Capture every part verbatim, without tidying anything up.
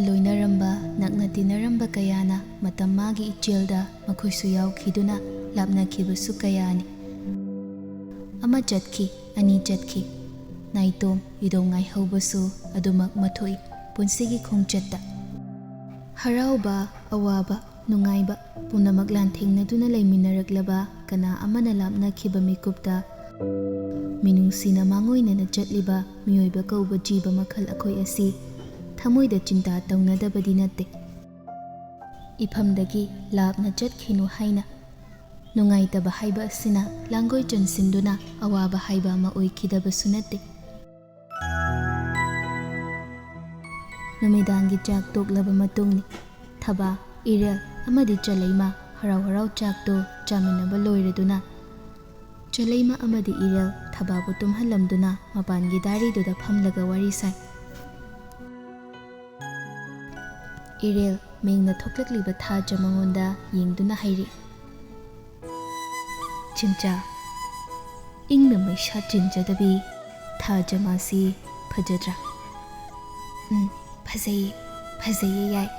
ꯂꯣꯏꯅꯔꯝꯕ, ꯅꯛꯅ ꯇꯤꯟꯅꯔꯝꯕ ꯀꯌꯥꯅ ꯃꯇꯝ ꯃꯥꯒꯤ ꯏꯆꯦꯜꯗ ꯃꯈꯣꯏꯁꯨ ꯌꯥꯎꯈꯤꯗꯨꯅ ꯂꯥꯞꯅꯈꯤꯕꯁꯨ ꯀꯌꯥꯅꯤ꯫ ꯑꯃ ꯆꯠꯈꯤ, ꯑꯅꯤ ꯆꯠꯈꯤ꯫ ꯅꯥꯏꯇꯣꯝ ꯏꯗꯣꯝ ꯉꯥꯏꯍꯧꯕꯁꯨ ꯑꯗꯨꯃꯛ ꯃꯊꯣꯛꯏ ꯄꯨꯟꯁꯤꯒꯤ ꯈꯣꯡꯆꯠꯇ꯫ ꯍꯔꯥꯎꯕ, ꯑꯋꯥꯕ, ꯅꯨꯡꯉꯥꯏꯕ ꯄꯨꯝꯅꯃꯛ ꯂꯥꯟꯊꯦꯡꯅꯗꯨꯅ ꯂꯩꯃꯤꯟꯅꯔꯛꯂꯕ ꯀꯅꯥ ꯑꯃꯅ ꯂꯥꯞꯅꯈꯤꯕ ꯃꯤꯀꯨꯞꯇ ꯃꯤꯅꯨꯡꯁꯤꯅ ꯃꯥꯡꯑꯣꯏꯅꯅ ꯆꯠꯂꯤꯕ ꯃꯤꯑꯣꯏꯕ ꯀꯧꯕ ꯖꯤꯕ ꯃꯈꯜ ꯑꯩꯈꯣꯏ ꯑꯁꯤ ꯊꯃꯣꯏꯗ ꯆꯤꯟꯇꯥ ꯇꯧꯅꯗꯕꯗꯤ ꯅꯠꯇꯦ꯫ ꯏꯐꯝꯗꯒꯤ ꯂꯥꯞꯅ ꯆꯠꯈꯤꯅꯨ ꯍꯥꯏꯅ ꯅꯨꯡꯉꯥꯏꯇꯕ ꯍꯥꯏꯕ ꯑꯁꯤꯅ ꯂꯥꯡꯒꯣꯏ ꯆꯟꯁꯤꯟꯗꯨꯅ ꯑꯋꯥꯕ ꯍꯥꯏꯕ ꯑꯃ ꯑꯣꯏꯈꯤꯗꯕꯁꯨ ꯅꯠꯇꯦ꯫ ꯅꯨꯃꯤꯗꯥꯡꯒꯤ ꯆꯥꯛ ꯇꯣꯛꯂꯕ ꯃꯇꯨꯡꯅꯤ꯫ ꯊꯕꯥ, ꯏꯔꯦꯜ ꯑꯃꯗꯤ ꯆꯂꯩꯃ ꯍꯔꯥꯎ ꯍꯔꯥꯎ ꯆꯥꯛꯇꯨ ꯆꯥꯃꯤꯟꯅꯕ ꯂꯣꯏꯔꯗꯨꯅ ꯆꯂꯩꯃ ꯑꯃꯗꯤ ꯏꯔꯦꯜ ꯊꯕꯥꯕꯨ ꯇꯨꯝꯍꯜꯂꯝꯗꯨꯅ ꯃꯄꯥꯟꯒꯤ ꯗꯥꯔꯤꯗꯨꯗ ꯐꯝꯂꯒ ꯋꯥꯔꯤ ꯁꯥꯏ꯫ ꯏꯔꯦꯜ ꯃꯦꯡꯅ ꯊꯣꯛꯂꯛꯂꯤꯕ ꯊꯥꯖ ꯃꯉꯣꯟꯗ ꯌꯦꯡꯗꯨꯅ ꯍꯥꯏꯔꯤ, "ꯆꯤꯝꯆꯥ, ꯏꯪꯅ ꯃꯩꯁꯥ ꯆꯤꯟꯖꯗꯕꯤ ꯊꯥꯖ ꯃꯥꯁꯤ ꯐꯖꯗ꯭ꯔꯥ?" "ꯎꯝ, ꯐꯖꯩꯌꯦ, ꯐꯖꯩꯌꯦ ꯌꯥꯏ꯫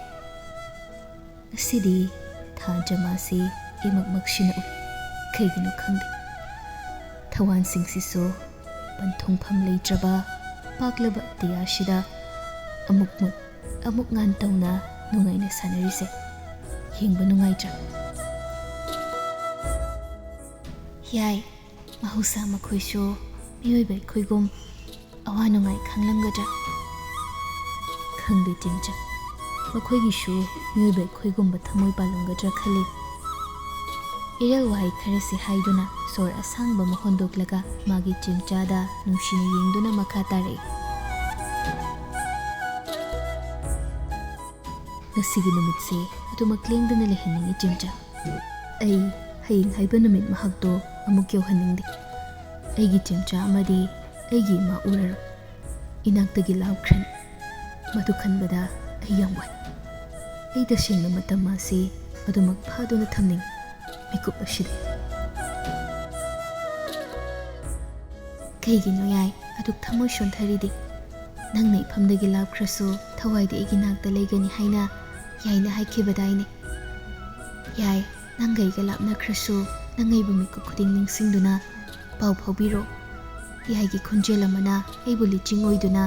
ꯉꯁꯤꯗꯤ ꯊꯥꯖ ꯃꯥꯁꯤ ꯏꯃꯛ ꯃꯛꯁꯤꯟꯅ ꯎꯏ꯫ ꯀꯩꯒꯤꯅꯣ ꯈꯪꯗꯦ꯫ ꯊꯋꯥꯟꯁꯤꯡꯁꯤꯁꯨ ꯄꯟꯊꯨꯡꯐꯝ ꯂꯩꯇ꯭ꯔꯕ ꯄꯥꯛꯂꯕ ꯑꯇꯤꯌꯥꯁꯤꯗ ꯑꯃꯨꯛ ꯃꯨꯠ, ꯑꯃꯨꯛ ꯉꯥꯟ ꯇꯧꯅ ꯅꯨꯡꯉꯥꯏꯅ ꯁꯥꯟꯅꯔꯤꯁꯦ ꯌꯦꯡꯕ ꯅꯨꯡꯉꯥꯏꯇ꯭ꯔꯥ?" "ꯌꯥꯏ, ꯃꯍꯧꯁꯥ ꯃꯈꯣꯏꯁꯨ ꯃꯤꯑꯣꯏꯕ ꯑꯩꯈꯣꯏꯒꯨꯝ ꯑꯋꯥ ꯅꯨꯡꯉꯥꯏ ꯈꯪꯂꯝꯒꯗ꯭ꯔꯥ?" "ꯈꯪꯗꯦ ꯆꯤꯝꯆꯥ, ꯃꯈꯣꯏꯒꯤꯁꯨ ꯃꯤꯑꯣꯏꯕ ꯑꯩꯈꯣꯏꯒꯨꯝꯕ ꯊꯃꯣꯏ ꯄꯥꯜꯂꯝꯒꯗ꯭ꯔꯥ ꯈꯜꯂꯤ꯫" ꯏꯔꯦꯜ ꯋꯥꯍꯩ ꯈꯔꯁꯤ ꯍꯥꯏꯗꯨꯅ ꯁꯣꯔ ꯑꯁꯥꯡꯕ ꯑꯃ ꯍꯣꯟꯗꯣꯛꯂꯒ ꯃꯥꯒꯤ ꯆꯤꯝꯆꯥꯗ ꯅꯨꯡꯁꯤꯅ ꯌꯦꯡꯗꯨꯅ ꯃꯈꯥ ꯇꯥꯔꯛꯏ꯫ "ꯉꯁꯤꯒꯤ ꯅꯨꯃꯤꯠꯁꯦ ꯑꯗꯨꯃꯛ ꯂꯦꯡꯗꯅ ꯂꯩꯍꯟꯅꯤꯡꯉꯤ ꯆꯤꯝꯆꯥ꯫ ꯑꯩ ꯍꯌꯦꯡ ꯍꯥꯏꯕ ꯅꯨꯃꯤꯠ ꯃꯍꯥꯛꯇꯣ ꯑꯃꯨꯛ ꯌꯧꯍꯟꯅꯤꯡꯗꯦ꯫ ꯑꯩꯒꯤ ꯆꯤꯝꯆꯥ ꯑꯃꯗꯤ ꯑꯩꯒꯤ ꯏꯃꯥ ꯎꯔꯔꯣꯏ꯫ ꯏꯅꯥꯛꯇꯒꯤ ꯂꯥꯞꯈ꯭ꯔꯅꯤ꯫ ꯃꯗꯨ ꯈꯟꯕꯗ ꯑꯩ ꯌꯥꯝ ꯋꯥꯏ꯫ ꯑꯩ ꯇꯁꯦꯡꯅ ꯃꯇꯝ ꯑꯁꯤ ꯑꯗꯨꯃꯛ ꯐꯥꯗꯨꯅ ꯊꯝꯅꯤꯡꯏ ꯃꯤꯀꯨꯞ ꯑꯁꯤꯗ꯫" "ꯀꯩꯒꯤꯅꯣ ꯌꯥꯏ ꯑꯗꯨꯛ ꯊꯃꯣꯏ ꯁꯣꯟꯊꯔꯤꯗꯤ?" "ꯅꯪꯅ ꯏꯐꯝꯗꯒꯤ ꯂꯥꯞꯈ꯭ꯔꯁꯨ ꯊꯋꯥꯏꯗ ꯑꯩꯒꯤ ꯅꯥꯛꯇ ꯂꯩꯒꯅꯤ" ꯍꯥꯏꯅ ꯌꯥꯏꯅ ꯍꯥꯏꯈꯤꯕꯗꯥꯏꯅꯦ? ꯌꯥꯏ, ꯅꯪꯒ ꯑꯩꯒ ꯂꯥꯞꯅꯈ꯭ꯔꯁꯨ ꯅꯪ ꯑꯩꯕꯨ ꯃꯤꯀꯨꯞ ꯈꯨꯗꯤꯡ ꯅꯤꯡꯁꯤꯡꯗꯨꯅ ꯄꯥꯎ ꯐꯥꯎꯕꯤꯔꯣ꯫ ꯌꯥꯏꯒꯤ ꯈꯣꯟꯖꯦꯜ ꯑꯃꯅ ꯑꯩꯕꯨ ꯂꯤꯆꯤꯡ ꯑꯣꯏꯗꯨꯅ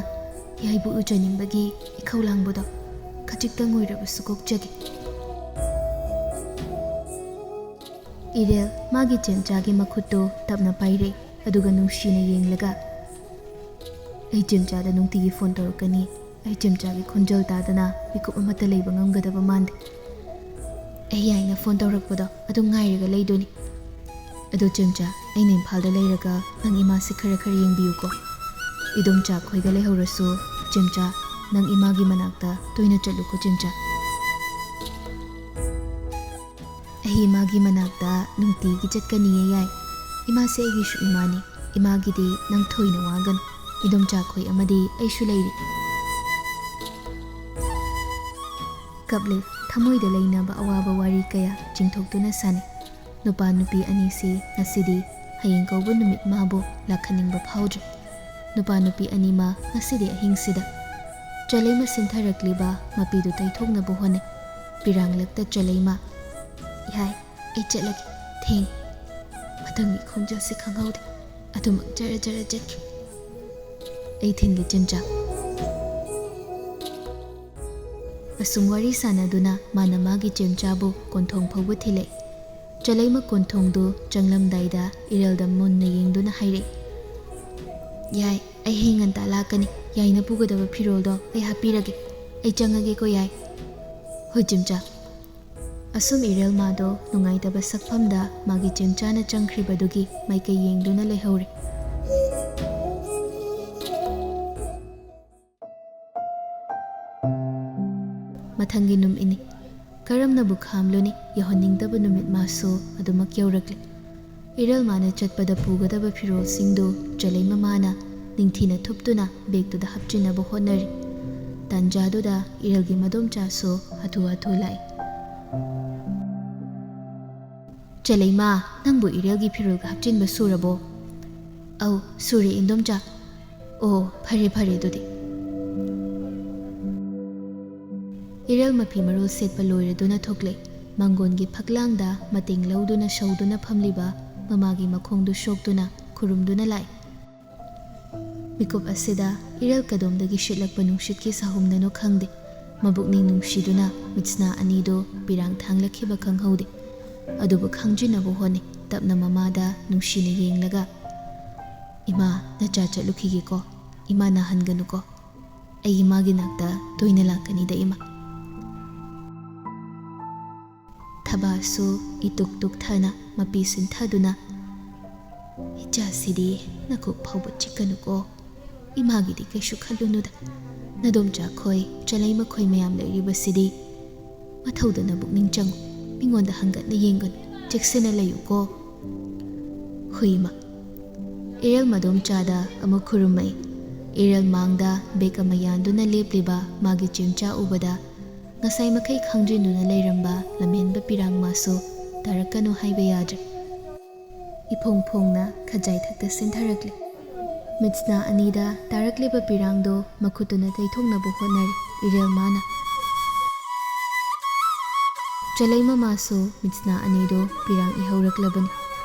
ꯌꯥꯏꯕꯨ ꯎꯖꯅꯤꯡꯕꯒꯤ ꯏꯈꯧ ꯂꯥꯡꯕꯗꯣ ꯈꯖꯤꯛꯇꯪ ꯑꯣꯏꯔꯕꯁꯨ ꯀꯣꯛꯆꯒꯦ꯫ ꯏꯔꯦꯜ ꯃꯥꯒꯤ ꯆꯦꯝꯆꯥꯒꯤ ꯃꯈꯨꯠꯇꯨ ꯇꯞꯅ ꯄꯥꯏꯔꯦ, ꯑꯗꯨꯒ ꯅꯨꯡꯁꯤꯅ ꯌꯦꯡꯂꯒ, "ꯑꯩ ꯆꯦꯝꯆꯥꯗ ꯅꯨꯡꯇꯤꯒꯤ ꯐꯣꯟ ꯇꯧꯔꯛꯀꯅꯤ꯫ ꯑꯩ ꯆꯦꯝꯆꯥꯒꯤ ꯈꯣꯟꯖꯦꯜ ꯇꯥꯗꯅ ꯃꯤꯀꯨꯞ ꯑꯃꯠꯇ ꯂꯩꯕ ꯉꯝꯒꯗꯕ ꯃꯥꯟꯗꯦ꯫ ꯑꯩ ꯌꯥꯏꯅ ꯐꯣꯟ ꯇꯧꯔꯛꯄꯗꯣ ꯑꯗꯨ ꯉꯥꯏꯔꯒ ꯂꯩꯗꯣꯏꯅꯤ꯫ ꯑꯗꯣ ꯆꯦꯝꯆꯥ, ꯑꯩꯅ ꯏꯝꯐꯥꯜꯗ ꯂꯩꯔꯒ ꯅꯪ ꯏꯃꯥꯁꯦ ꯈꯔ ꯈꯔ ꯌꯦꯡꯕꯤꯌꯨꯀꯣ꯫ ꯏꯗꯣꯝꯆꯥ ꯈꯣꯏꯒ ꯂꯩꯍꯧꯔꯁꯨ ꯆꯦꯝꯆꯥ, ꯅꯪ ꯏꯃꯥꯒꯤ ꯃꯅꯥꯛꯇ ꯇꯣꯏꯅ ꯆꯠꯂꯨꯀꯣ ꯆꯦꯝꯆꯥ꯫" "ꯑꯩ ꯏꯃꯥꯒꯤ ꯃꯅꯥꯛꯇ ꯅꯨꯡꯇꯤꯒꯤ ꯆꯠꯀꯅꯤꯌꯦ ꯌꯥꯏ꯫ ꯏꯃꯥꯁꯦ ꯑꯩꯒꯤꯁꯨ ꯏꯃꯥꯅꯤ꯫ ꯏꯃꯥꯒꯤꯗꯤ ꯅꯪ ꯊꯣꯏꯅ ꯋꯥꯒꯅꯨ꯫ ꯏꯗꯣꯝꯆꯥ ꯈꯣꯏ ꯑꯃꯗꯤ ꯑꯩꯁꯨ ꯂꯩꯔꯤ꯫" ꯀꯞꯂꯦ꯫ ꯊꯃꯣꯏꯗ ꯂꯩꯅꯕ ꯑꯋꯥꯕ ꯋꯥꯔꯤ ꯀꯌꯥ ꯆꯤꯡꯊꯣꯛꯇꯨꯅ ꯁꯥꯟꯅꯩ꯫ ꯅꯨꯄꯥ ꯅꯨꯄꯤ ꯑꯅꯤꯁꯤ ꯉꯁꯤꯗꯤ ꯍꯌꯦꯡ ꯀꯧꯕ ꯅꯨꯃꯤꯠ ꯃꯥꯕꯨ ꯂꯥꯛꯍꯟꯅꯤꯡꯕ ꯐꯥꯎꯗ꯭ꯔꯦ꯫ ꯅꯨꯄꯥ ꯅꯨꯄꯤ ꯑꯅꯤꯃꯛ ꯉꯁꯤꯗꯤ ꯑꯍꯤꯡꯁꯤꯗ ꯆꯂꯩꯃ ꯁꯤꯟꯊꯔꯛꯂꯤꯕ ꯃꯄꯤꯗꯨ ꯇꯩꯊꯣꯛꯅꯕ ꯍꯣꯠꯅꯩ꯫ ꯄꯤꯔꯥꯡꯂꯛꯇ ꯆꯂꯩꯃ, "ꯌꯥꯏ, ꯑꯩ ꯆꯠꯂꯒꯦ꯫ ꯊꯦꯡ꯫" ꯃꯊꯪꯒꯤ ꯈꯣꯡꯖꯦꯜꯁꯤ ꯈꯪꯍꯧꯗꯦ꯫ ꯑꯗꯨꯃꯛ ꯖꯔ ꯖꯔ ꯆꯠꯈꯤ꯫ ꯑꯩ ꯊꯤꯟꯒꯦ ꯆꯦꯝꯆꯥ꯫ ꯑꯁꯨꯝ ꯋꯥꯔꯤ ꯁꯥꯟꯅꯗꯨꯅ ꯃꯥꯅ ꯃꯥꯒꯤ ꯆꯦꯝꯆꯥꯕꯨ ꯀꯣꯟꯊꯣꯡ ꯐꯥꯎꯕ ꯊꯤꯜꯂꯛꯏ꯫ ꯆꯂꯩꯃ ꯀꯣꯟꯊꯣꯡꯗꯨ ꯆꯪꯂꯝꯗꯥꯏꯗ ꯏꯔꯦꯜꯗ ꯃꯨꯟꯅ ꯌꯦꯡꯗꯨꯅ ꯍꯥꯏꯔꯛꯏ, "ꯌꯥꯏ, ꯑꯩ ꯍꯌꯦꯡ ꯉꯟꯇꯥ ꯂꯥꯛꯀꯅꯤ꯫ ꯌꯥꯏꯅ ꯄꯨꯒꯗꯕ ꯐꯤꯔꯣꯜꯗꯣ ꯑꯩ ꯍꯥꯞꯄꯤꯔꯒꯦ꯫ ꯑꯩ ꯆꯪꯉꯒꯦꯀꯣ ꯌꯥꯏ꯫" "ꯍꯣꯏ ꯆꯦꯝꯆꯥ꯫" ꯑꯁꯨꯝ ꯏꯔꯦꯜ ꯃꯥꯗꯣ ꯅꯨꯡꯉꯥꯏꯇꯕ ꯁꯛꯐꯝꯗ ꯃꯥꯒꯤ ꯆꯦꯝꯆꯥꯅ ꯆꯪꯈ꯭ꯔꯤꯕꯗꯨꯒꯤ ꯃꯥꯏꯀꯩ ꯌꯦꯡꯗꯨꯅ ꯂꯩꯍꯧꯔꯦ꯫ ꯃꯊꯪꯒꯤ ꯅꯨꯃꯤꯠꯅꯤ꯫ ꯀꯔꯝꯅꯕꯨ ꯈꯥꯝꯂꯨꯅꯤ, ꯌꯧꯍꯟꯅꯤꯡꯗꯕ ꯅꯨꯃꯤꯠ ꯃꯥꯁꯨ ꯑꯗꯨꯃꯛ ꯌꯧꯔꯛꯂꯦ꯫ ꯏꯔꯦꯜ ꯃꯥꯅ ꯆꯠꯄꯗ ꯄꯨꯒꯗꯕ ꯐꯤꯔꯣꯜꯁꯤꯡꯗꯨ ꯆꯂꯩꯃ ꯃꯥꯅ ꯅꯤꯡꯊꯤꯅ ꯊꯨꯞꯇꯨꯅ ꯕꯦꯒꯇꯨꯗ ꯍꯥꯞꯆꯤꯟꯅꯕ ꯍꯣꯠꯅꯔꯤ꯫ ꯇꯥꯟꯖꯥꯗꯨꯗ ꯏꯔꯦꯜꯒꯤ ꯃꯗꯣꯝꯆꯥꯁꯨ ꯍꯥꯊꯨ ꯍꯥꯊꯨ ꯂꯥꯛꯏ꯫ "ꯆꯂꯩꯃ, ꯅꯪꯕꯨ ꯏꯔꯦꯜꯒꯤ ꯐꯤꯔꯣꯜꯒ ꯍꯥꯞꯆꯤꯟꯕ ꯁꯨꯔꯕꯣ?" "ꯑꯧ, ꯁꯨꯔꯦ ꯏꯟꯗꯣꯝꯆꯥ꯫" "ꯑꯣ, ꯐꯔꯦ ꯐꯔꯦ ꯑꯗꯨꯗꯤ꯫" ꯏꯔꯦꯜ ꯃꯐꯤ ꯃꯔꯣꯜ ꯁꯦꯠꯄ ꯂꯣꯏꯔꯗꯨꯅ ꯊꯣꯛꯂꯦ꯫ ꯃꯥꯡꯒꯣꯟꯒꯤ ꯐꯛꯂꯥꯡꯗ ꯃꯇꯦꯡ ꯂꯧꯗꯨꯅ ꯁꯧꯗꯨꯅ ꯐꯝꯂꯤꯕ ꯃꯃꯥꯒꯤ ꯃꯈꯣꯡꯗꯨ ꯁꯣꯛꯇꯨꯅ ꯈꯨꯔꯨꯝꯗꯨꯅ ꯂꯥꯛꯏ꯫ ꯃꯤꯀꯨꯞ ꯑꯁꯤꯗ ꯏꯔꯦꯜ ꯀꯗꯣꯝꯗꯒꯤ ꯁꯤꯠꯂꯛꯄ ꯅꯨꯡꯁꯤꯠꯀꯤ ꯁꯥꯍꯨꯝꯅꯅꯣ ꯈꯪꯗꯦ, ꯃꯕꯨꯛꯅꯤꯡ ꯅꯨꯡꯁꯤꯗꯨꯅ ꯃꯤꯠꯁꯅꯥ ꯑꯅꯤꯗꯨ ꯄꯤꯔꯥꯡ ꯊꯥꯡꯂꯛꯈꯤꯕ ꯈꯪꯍꯧꯗꯦ꯫ ꯑꯗꯨꯕꯨ ꯈꯪꯖꯤꯟꯅꯕ ꯍꯣꯠꯅꯩ, ꯇꯞꯅ ꯃꯃꯥꯗ ꯅꯨꯡꯁꯤꯅ ꯌꯦꯡꯂꯒ, "ꯏꯃꯥ, ꯅꯆꯥ ꯆꯠꯂꯨꯈꯤꯒꯦꯀꯣ꯫ ꯏꯃꯥ ꯅꯥꯍꯟꯒꯅꯨꯀꯣ꯫ ꯑꯩ ꯏꯃꯥꯒꯤ ꯅꯥꯛꯇ ꯇꯣꯏꯅ ꯂꯥꯛꯀꯅꯤꯗ, ꯏꯃꯥ"꯫ ꯊꯕꯥꯁꯨ ꯏꯇꯨꯛ ꯇꯨꯛꯊꯅ ꯃꯄꯤ ꯁꯤꯟꯊꯗꯨꯅ, "ꯏꯆꯥꯁꯤꯗꯤ ꯅꯀꯣꯛ ꯐꯥꯎꯕ ꯆꯤꯛꯀꯅꯨꯀꯣ꯫ ꯏꯃꯥꯒꯤꯗꯤ ꯀꯩꯁꯨ ꯈꯜꯂꯨꯅꯨꯗ꯫ ꯅꯗꯣꯝꯆꯥ ꯈꯣꯏ, ꯆꯂꯩꯃ ꯈꯣꯏ ꯃꯌꯥꯝ ꯂꯩꯔꯤꯕꯁꯤꯗꯤ꯫ ꯃꯊꯧꯗ ꯅꯕꯨꯛꯅꯤꯡ ꯆꯪꯉꯨ꯫ ꯃꯤꯉꯣꯟꯗ ꯍꯪꯒꯠꯅ ꯌꯦꯡꯒꯅꯨ꯫ ꯆꯦꯛꯁꯤꯟꯅ ꯂꯩꯌꯨꯀꯣ꯫ ꯍꯨꯏꯃ"꯫ ꯏꯔꯦꯜ ꯃꯗꯣꯝꯆꯥꯗ ꯑꯃꯨꯛ ꯈꯨꯔꯨꯝꯃꯛꯏ꯫ ꯏꯔꯦꯜ ꯃꯥꯡꯗ ꯕꯦꯛ ꯑꯃ ꯌꯥꯟꯗꯨꯅ ꯂꯦꯞꯂꯤꯕ ꯃꯥꯒꯤ ꯆꯦꯝꯆꯥ ꯎꯕꯗ, ꯉꯁꯥꯏ ꯃꯈꯩ ꯈꯪꯗ꯭ꯔꯤꯗꯨꯅ ꯂꯩꯔꯝꯕ ꯂꯝꯍꯦꯟꯕ ꯄꯤꯔꯥꯡ ꯃꯥꯁꯨ ꯇꯥꯔꯛꯀꯅꯨ ꯍꯥꯏꯕ ꯌꯥꯗ꯭ꯔꯦ꯫ ꯏꯐꯣꯡ ꯐꯣꯡꯅ ꯈꯖꯥꯏ ꯊꯛꯇ ꯁꯤꯟꯊꯔꯛꯂꯦ꯫ ꯃꯤꯠꯁꯅꯥ ꯑꯅꯤꯗ ꯇꯥꯔꯛꯂꯤꯕ ꯄꯤꯔꯥꯡꯗꯣ ꯃꯈꯨꯠꯇꯨꯅ ꯇꯩꯊꯣꯛꯅꯕ ꯍꯣꯠꯅꯔꯤ ꯏꯔꯦꯜ ꯃꯥꯅ꯫ ꯆꯂꯩ ꯃꯃꯥꯁꯨ ꯃꯤꯠꯁꯅꯥ ꯑꯅꯤꯗꯣ ꯄꯤꯔꯥꯡ ꯏꯍꯧꯔꯛꯂꯕꯅꯤ꯫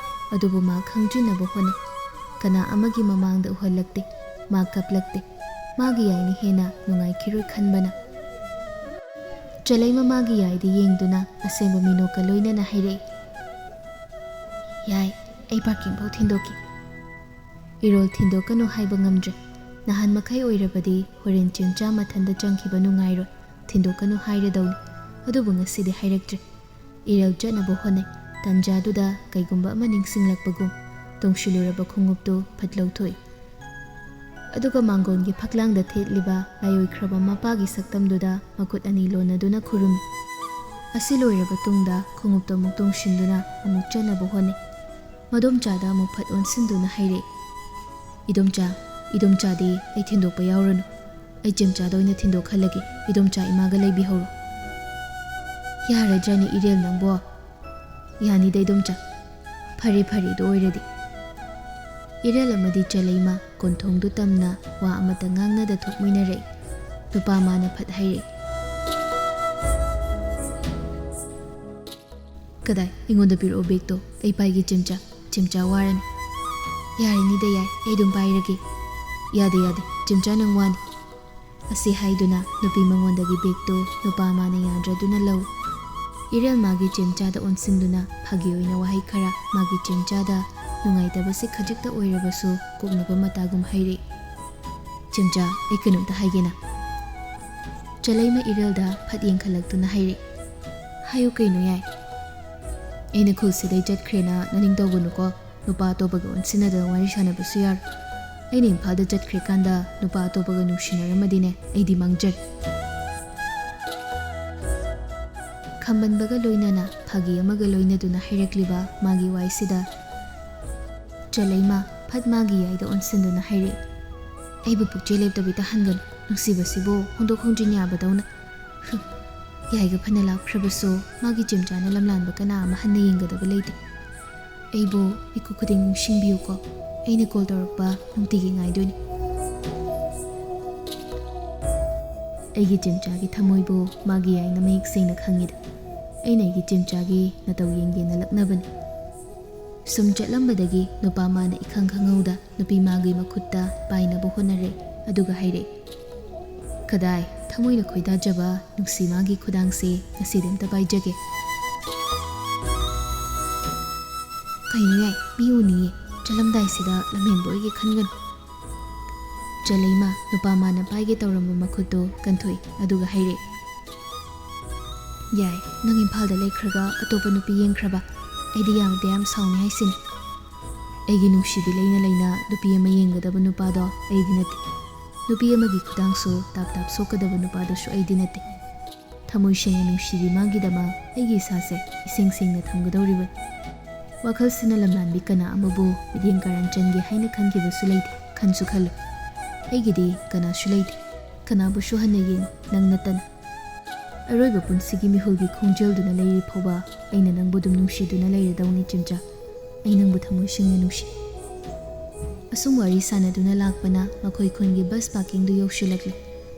ꯑꯗꯨꯕꯨ ꯃꯥ ꯈꯪꯖꯤꯟꯅꯕ ꯍꯣꯠꯅꯩ꯫ ꯀꯅꯥ ꯑꯃꯒꯤ ꯃꯃꯥꯡꯗ ꯎꯍꯜꯂꯛꯇꯦ꯫ ꯃꯥ ꯀꯞꯂꯛꯇꯦ꯫ ꯃꯥꯒꯤ ꯌꯥꯏꯅ ꯍꯦꯟꯅ ꯅꯨꯡꯉꯥꯏꯈꯤꯔꯣꯏ ꯈꯟꯕꯅ꯫ ꯆꯂꯩ ꯃꯃꯥꯒꯤ ꯌꯥꯏꯗ ꯌꯦꯡꯗꯨꯅ ꯑꯁꯦꯡꯕ ꯃꯤꯅꯣꯛꯀ ꯂꯣꯏꯅꯅ ꯍꯥꯏꯔꯛꯏ, "ꯌꯥꯏ, ꯑꯩ ꯄꯥꯔꯀꯤꯡꯐꯥꯎ ꯊꯤꯟꯗꯣꯛꯀꯦ"꯫ ꯏꯔꯣꯜ ꯊꯤꯟꯗꯣꯛꯀꯅꯨ ꯍꯥꯏꯕ ꯉꯝꯗ꯭ꯔꯦ꯫ ꯅꯍꯥꯟ ꯃꯈꯩ ꯑꯣꯏꯔꯕꯗꯤ ꯍꯣꯔꯦꯟ ꯆꯦꯝꯆꯥ ꯃꯊꯟꯗ ꯆꯪꯈꯤꯕ ꯅꯨꯡꯉꯥꯏꯔꯣꯏ, ꯊꯤꯟꯗꯣꯛꯀꯅꯨ ꯍꯥꯏꯔꯗꯧꯅꯤ꯫ ꯑꯗꯨꯕꯨ ꯉꯁꯤꯗꯤ ꯍꯥꯏꯔꯛꯇ꯭ꯔꯦ꯫ ꯏꯔꯦꯜ ꯆꯠꯅꯕ ꯍꯣꯠꯅꯩ꯫ ꯇꯟꯖꯥꯗꯨꯗ ꯀꯩꯒꯨꯝꯕ ꯑꯃ ꯅꯤꯡꯁꯤꯡꯂꯛꯄꯒꯨꯝ ꯇꯣꯡꯁꯤꯜꯂꯨꯔꯕ ꯈꯣꯡꯎꯞꯇꯨ ꯐꯠ ꯂꯧꯊꯣꯛꯏ꯫ ꯑꯗꯨꯒ ꯃꯥꯡꯒꯣꯟꯒꯤ ꯐꯛꯂꯥꯡꯗ ꯊꯦꯠꯂꯤꯕ ꯂꯥꯏꯑꯣꯏꯈ꯭ꯔꯕ ꯃꯄꯥꯒꯤ ꯁꯛꯇꯝꯗꯨꯗ ꯃꯈꯨꯠ ꯑꯅꯤ ꯂꯣꯟꯅꯗꯨꯅ ꯈꯨꯔꯨꯝꯃꯤ꯫ ꯑꯁꯤ ꯂꯣꯏꯔꯕ ꯇꯨꯡꯗ ꯈꯣꯡꯎꯞꯇꯨ ꯑꯃꯨꯛ ꯇꯣꯡꯁꯤꯟꯗꯨꯅ ꯑꯃꯨꯛ ꯆꯠꯅꯕ ꯍꯣꯠꯅꯩ꯫ ꯃꯗꯣꯝꯆꯥꯗ ꯑꯃꯨꯛ ꯐꯠ ꯑꯣꯟꯁꯤꯟꯗꯨꯅ ꯍꯥꯏꯔꯛꯏ, "ꯏꯗꯣꯝꯆꯥ, ꯏꯗꯣꯝꯆꯥꯗꯤ ꯑꯩ ꯊꯤꯟꯗꯣꯛꯄ ꯌꯥꯎꯔꯅꯨ꯫ ꯑꯩ ꯆꯦꯝꯆꯥꯗ ꯑꯣꯏꯅ ꯊꯤꯟꯗꯣꯛꯍꯜꯂꯒꯦ꯫ ꯏꯗꯣꯝꯆꯥ ꯏꯃꯥꯒ ꯂꯩꯕꯤꯍꯧꯔꯣ"꯫ "ꯌꯥꯔꯗ꯭ꯔꯅꯦ ꯏꯔꯦꯜ ꯅꯪꯕꯣ?" "ꯌꯥꯅꯤꯗ ꯏꯗꯣꯝꯆꯥ"꯫ "ꯐꯔꯦ ꯐꯔꯦ, ꯑꯗꯨ ꯑꯣꯏꯔꯗꯤ"꯫ ꯏꯔꯦꯜ ꯑꯃꯗꯤ ꯆꯂꯩꯃ ꯀꯣꯟꯊꯣꯡꯗꯨ ꯇꯝꯅ ꯋꯥ ꯑꯃꯠꯇ ꯉꯥꯡꯅꯗ ꯊꯣꯛꯃꯤꯟꯅꯔꯛꯏ꯫ ꯅꯨꯄꯥ ꯃꯥꯅ ꯐꯠ ꯍꯥꯏꯔꯛꯏ, "ꯀꯗꯥꯏ? ꯑꯩꯉꯣꯟꯗ ꯄꯤꯔꯛꯑꯣ ꯕꯦꯒꯇꯣ, ꯑꯩ ꯄꯥꯏꯒꯦ ꯆꯦꯝꯆꯥ, ꯆꯦꯝꯆꯥ ꯋꯥꯔꯅꯤ꯫" "ꯌꯥꯔꯅꯤꯗ ꯌꯥꯏ, ꯑꯩ ꯑꯗꯨꯝ ꯄꯥꯏꯔꯒꯦ꯫" "ꯌꯥꯗꯦ ꯌꯥꯗꯦ, ꯆꯦꯝꯆꯥ ꯅꯪ ꯋꯥꯅꯤ꯫" ꯑꯁꯤ ꯍꯥꯏꯗꯨꯅ ꯅꯨꯄꯤ ꯃꯉꯣꯟꯗꯒꯤ ꯕꯦꯒꯇꯨ ꯅꯨꯄꯥ ꯃꯥꯅ ꯌꯥꯗ꯭ꯔꯗꯨꯅ ꯂꯧ꯫ ꯏꯔꯦꯜ ꯃꯥꯒꯤ ꯆꯦꯝꯆꯥꯗ ꯑꯣꯟꯁꯤꯟꯗꯨꯅ ꯐꯥꯒꯤ ꯑꯣꯏꯅ ꯋꯥꯍꯩ ꯈꯔ ꯃꯥꯒꯤ ꯆꯦꯝꯆꯥꯗ ꯅꯨꯡꯉꯥꯏꯇꯕꯁꯤ ꯈꯖꯤꯛꯇ ꯑꯣꯏꯔꯕꯁꯨ ꯀꯣꯛꯅꯕ ꯃꯇꯥꯒꯨꯝ ꯍꯥꯏꯔꯛꯏ꯫ "ꯆꯦꯝꯆꯥ, ꯑꯩ ꯀꯩꯅꯣꯝꯇ ꯍꯥꯏꯒꯦꯅ꯫" ꯆꯂꯩꯃ ꯏꯔꯦꯜꯗ ꯐꯠ ꯌꯦꯡꯈꯠꯂꯛꯇꯨꯅ ꯍꯥꯏꯔꯛꯏ꯫ "ꯍꯥꯏꯌꯨ ꯀꯩꯅꯣ ꯌꯥꯏ꯫" "ꯑꯩꯅ ꯈꯨꯜꯁꯤꯗꯩ ꯆꯠꯈ꯭ꯔꯦꯅ ꯅꯅꯤꯡ ꯇꯧꯒꯅꯨꯀꯣ꯫ ꯅꯨꯄꯥ ꯑꯇꯣꯞꯄꯒ ꯑꯣꯟꯁꯤꯟꯅꯗꯅ ꯋꯥꯔꯤ ꯁꯥꯟꯅꯕꯁꯨ ꯌꯥꯔꯣꯏ꯫ ꯑꯩꯅ ꯏꯝꯐꯥꯜꯗ ꯆꯠꯈ꯭ꯔꯀꯥꯟꯗ ꯅꯨꯄꯥ ꯑꯇꯣꯞꯄꯒ ꯅꯨꯡꯁꯤꯅꯔꯝꯃꯗꯤꯅꯦ, ꯑꯩꯗꯤ ꯃꯥꯡꯖꯔꯦ꯫" ꯈꯝꯕꯟꯕꯒ ꯂꯣꯏꯅꯅ ꯐꯥꯒꯤ ꯑꯃꯒ ꯂꯣꯏꯅꯗꯨꯅ ꯍꯥꯏꯔꯛꯂꯤꯕ ꯃꯥꯒꯤ ꯋꯥꯍꯩꯁꯤꯗ ꯆꯂꯩꯃ ꯐꯠ ꯃꯥꯒꯤ ꯌꯥꯏꯗ ꯑꯣꯟꯁꯤꯟꯗꯨꯅ ꯍꯥꯏꯔꯛꯏ꯫ "ꯑꯩꯕꯨ ꯄꯨꯛꯆꯦꯜ ꯂꯦꯞꯇꯕꯤ ꯇꯥꯍꯟꯒꯅꯨ, ꯅꯨꯡꯁꯤꯕꯁꯤꯕꯨ ꯍꯣꯡꯗꯣꯛ ꯍꯣꯡꯖꯤꯟ ꯌꯥꯕꯗꯧꯅ꯫ ꯍꯨꯝ, ꯌꯥꯏꯒ ꯐꯅ ꯂꯥꯞꯈ꯭ꯔꯕꯁꯨ ꯃꯥꯒꯤ ꯆꯦꯝꯆꯥꯅ ꯂꯝꯂꯥꯟꯕ ꯀꯅꯥ ꯑꯃ ꯍꯟꯅ ꯌꯦꯡꯒꯗꯕ ꯂꯩꯇꯦ꯫ ꯑꯩꯕꯨ ꯃꯤꯀꯨꯞ ꯈꯨꯗꯤꯡ ꯅꯤꯡꯁꯤꯡꯕꯤꯌꯨꯀꯣ, ꯑꯩꯅ ꯀꯣꯜ ꯇꯧꯔꯛꯄ ꯅꯨꯡꯇꯤꯒꯤ ꯉꯥꯏꯗꯣꯏꯅꯤ꯫" ꯑꯩꯒꯤ ꯆꯦꯝꯆꯥꯒꯤ ꯊꯃꯣꯏꯕꯨ ꯃꯥꯒꯤ ꯌꯥꯏꯅ ꯃꯌꯦꯛ ꯁꯦꯡꯅ ꯈꯪꯉꯤꯗ꯫ ꯑꯩꯅ ꯑꯩꯒꯤ ꯆꯦꯝꯆꯥꯒꯤ ꯅꯇꯧ ꯌꯦꯡꯒꯦꯅ ꯂꯛꯅꯕꯅꯤ꯫ ꯁꯨꯝ ꯆꯠꯂꯝꯕꯗꯒꯤ ꯅꯨꯄꯥ ꯃꯥꯅ ꯏꯈꯪ ꯈꯪꯍꯧꯗ ꯅꯨꯄꯤ ꯃꯥꯒꯤ ꯃꯈꯨꯠꯇ ꯄꯥꯏꯅꯕ ꯍꯣꯠꯅꯔꯦ, ꯑꯗꯨꯒ ꯍꯥꯏꯔꯦ, "ꯀꯗꯥꯏ, ꯊꯃꯣꯏꯅ ꯈꯣꯏꯗꯥꯖꯕ ꯅꯨꯡꯁꯤ ꯃꯥꯒꯤ ꯈꯨꯗꯥꯡꯁꯦ ꯉꯁꯤꯗꯤ ꯑꯝꯇ ꯄꯥꯏꯖꯒꯦ꯫" "ꯀꯩꯅꯣ ꯌꯥꯏ, ꯃꯤ ꯎꯅꯤꯌꯦ, ꯆꯠꯂꯝꯗꯥꯏꯁꯤꯗ ꯂꯝꯍꯦꯟꯕ ꯑꯣꯏꯒꯦ ꯈꯟꯒꯅꯨ꯫" ꯆꯂꯩꯃ ꯅꯨꯄꯥ ꯃꯥꯅ ꯄꯥꯏꯒꯦ ꯇꯧꯔꯝꯕ ꯃꯈꯨꯠꯇꯣ ꯀꯟꯊꯣꯛꯏ, ꯑꯗꯨꯒ ꯍꯥꯏꯔꯛꯏ, "ꯌꯥꯏ, ꯅꯪ ꯏꯝꯐꯥꯜꯗ ꯂꯩꯈ꯭ꯔꯒ ꯑꯇꯣꯞꯄ ꯅꯨꯄꯤ ꯌꯦꯡꯈ꯭ꯔꯕ? ꯑꯩꯗꯤ ꯌꯥꯝꯗꯤ ꯌꯥꯝ ꯁꯥꯎꯅꯤ ꯍꯥꯏꯁꯤꯅꯤ꯫ ꯑꯩꯒꯤ ꯅꯨꯡꯁꯤꯕꯤ ꯂꯩꯅ ꯂꯩꯅ ꯅꯨꯄꯤ ꯑꯃ ꯌꯦꯡꯒꯗꯕ ꯅꯨꯄꯥꯗꯣ ꯑꯩꯗꯤ ꯅꯠꯇꯦ꯫ ꯅꯨꯄꯤ ꯑꯃꯒꯤ ꯈꯨꯗꯥꯡꯁꯨ ꯇꯥꯞ ꯇꯥꯞ ꯁꯣꯛꯀꯗꯕ ꯅꯨꯄꯥꯗꯨꯁꯨ ꯑꯩꯗꯤ ꯅꯠꯇꯦ꯫ ꯊꯃꯣꯏ ꯁꯦꯡꯅ ꯅꯨꯡꯁꯤꯕꯤ ꯃꯥꯒꯤꯗꯃꯛ ꯑꯩꯒꯤ ꯏꯁꯥꯁꯦ ꯏꯁꯦꯡ ꯁꯦꯡꯅ ꯊꯝꯒꯗꯧꯔꯤꯕꯅꯤ꯫ ꯋꯥꯈꯜꯁꯤꯅ ꯂꯝꯂꯥꯟꯕꯤ ꯀꯅꯥ ꯑꯃꯕꯨ ꯃꯤꯠꯌꯦꯡ ꯀꯥꯔꯟ ꯆꯟꯒꯦ ꯍꯥꯏꯅ ꯈꯟꯈꯤꯕꯁꯨ ꯂꯩꯇꯦ, ꯈꯟꯁꯨ ꯈꯜꯂꯨ꯫ ꯑꯩꯒꯤꯗꯤ ꯀꯅꯥꯁꯨ ꯂꯩꯇꯦ꯫ ꯀꯅꯥꯕꯨꯁꯨ ꯍꯟꯅ ꯌꯦꯡꯉꯨ, ꯅꯪ ꯅꯠꯇꯅ꯫ ꯑꯔꯣꯏꯕ ꯄꯨꯟꯁꯤꯒꯤ ꯃꯤꯍꯨꯜꯒꯤ ꯈꯣꯡꯖꯦꯜꯗꯨꯅ ꯂꯩꯔꯤ ꯐꯥꯎꯕ ꯑꯩꯅ ꯅꯪꯕꯨ ꯑꯗꯨꯝ ꯅꯨꯡꯁꯤꯗꯨꯅ ꯂꯩꯔꯗꯧꯅꯤ, ꯆꯦꯝꯆꯥ꯫ ꯑꯩ ꯅꯪꯕꯨ ꯊꯃꯣꯏ ꯁꯦꯡꯅ ꯅꯨꯡꯁꯤ꯫" ꯑꯁꯨꯝ ꯋꯥꯔꯤ ꯁꯥꯟꯅꯗꯨꯅ ꯂꯥꯛꯄꯅ ꯃꯈꯣꯏ ꯈꯨꯟꯒꯤ ꯕꯁ ꯄꯥꯔꯀꯤꯡꯗꯨ ꯌꯧꯁꯤꯜꯂꯛꯂꯤ꯫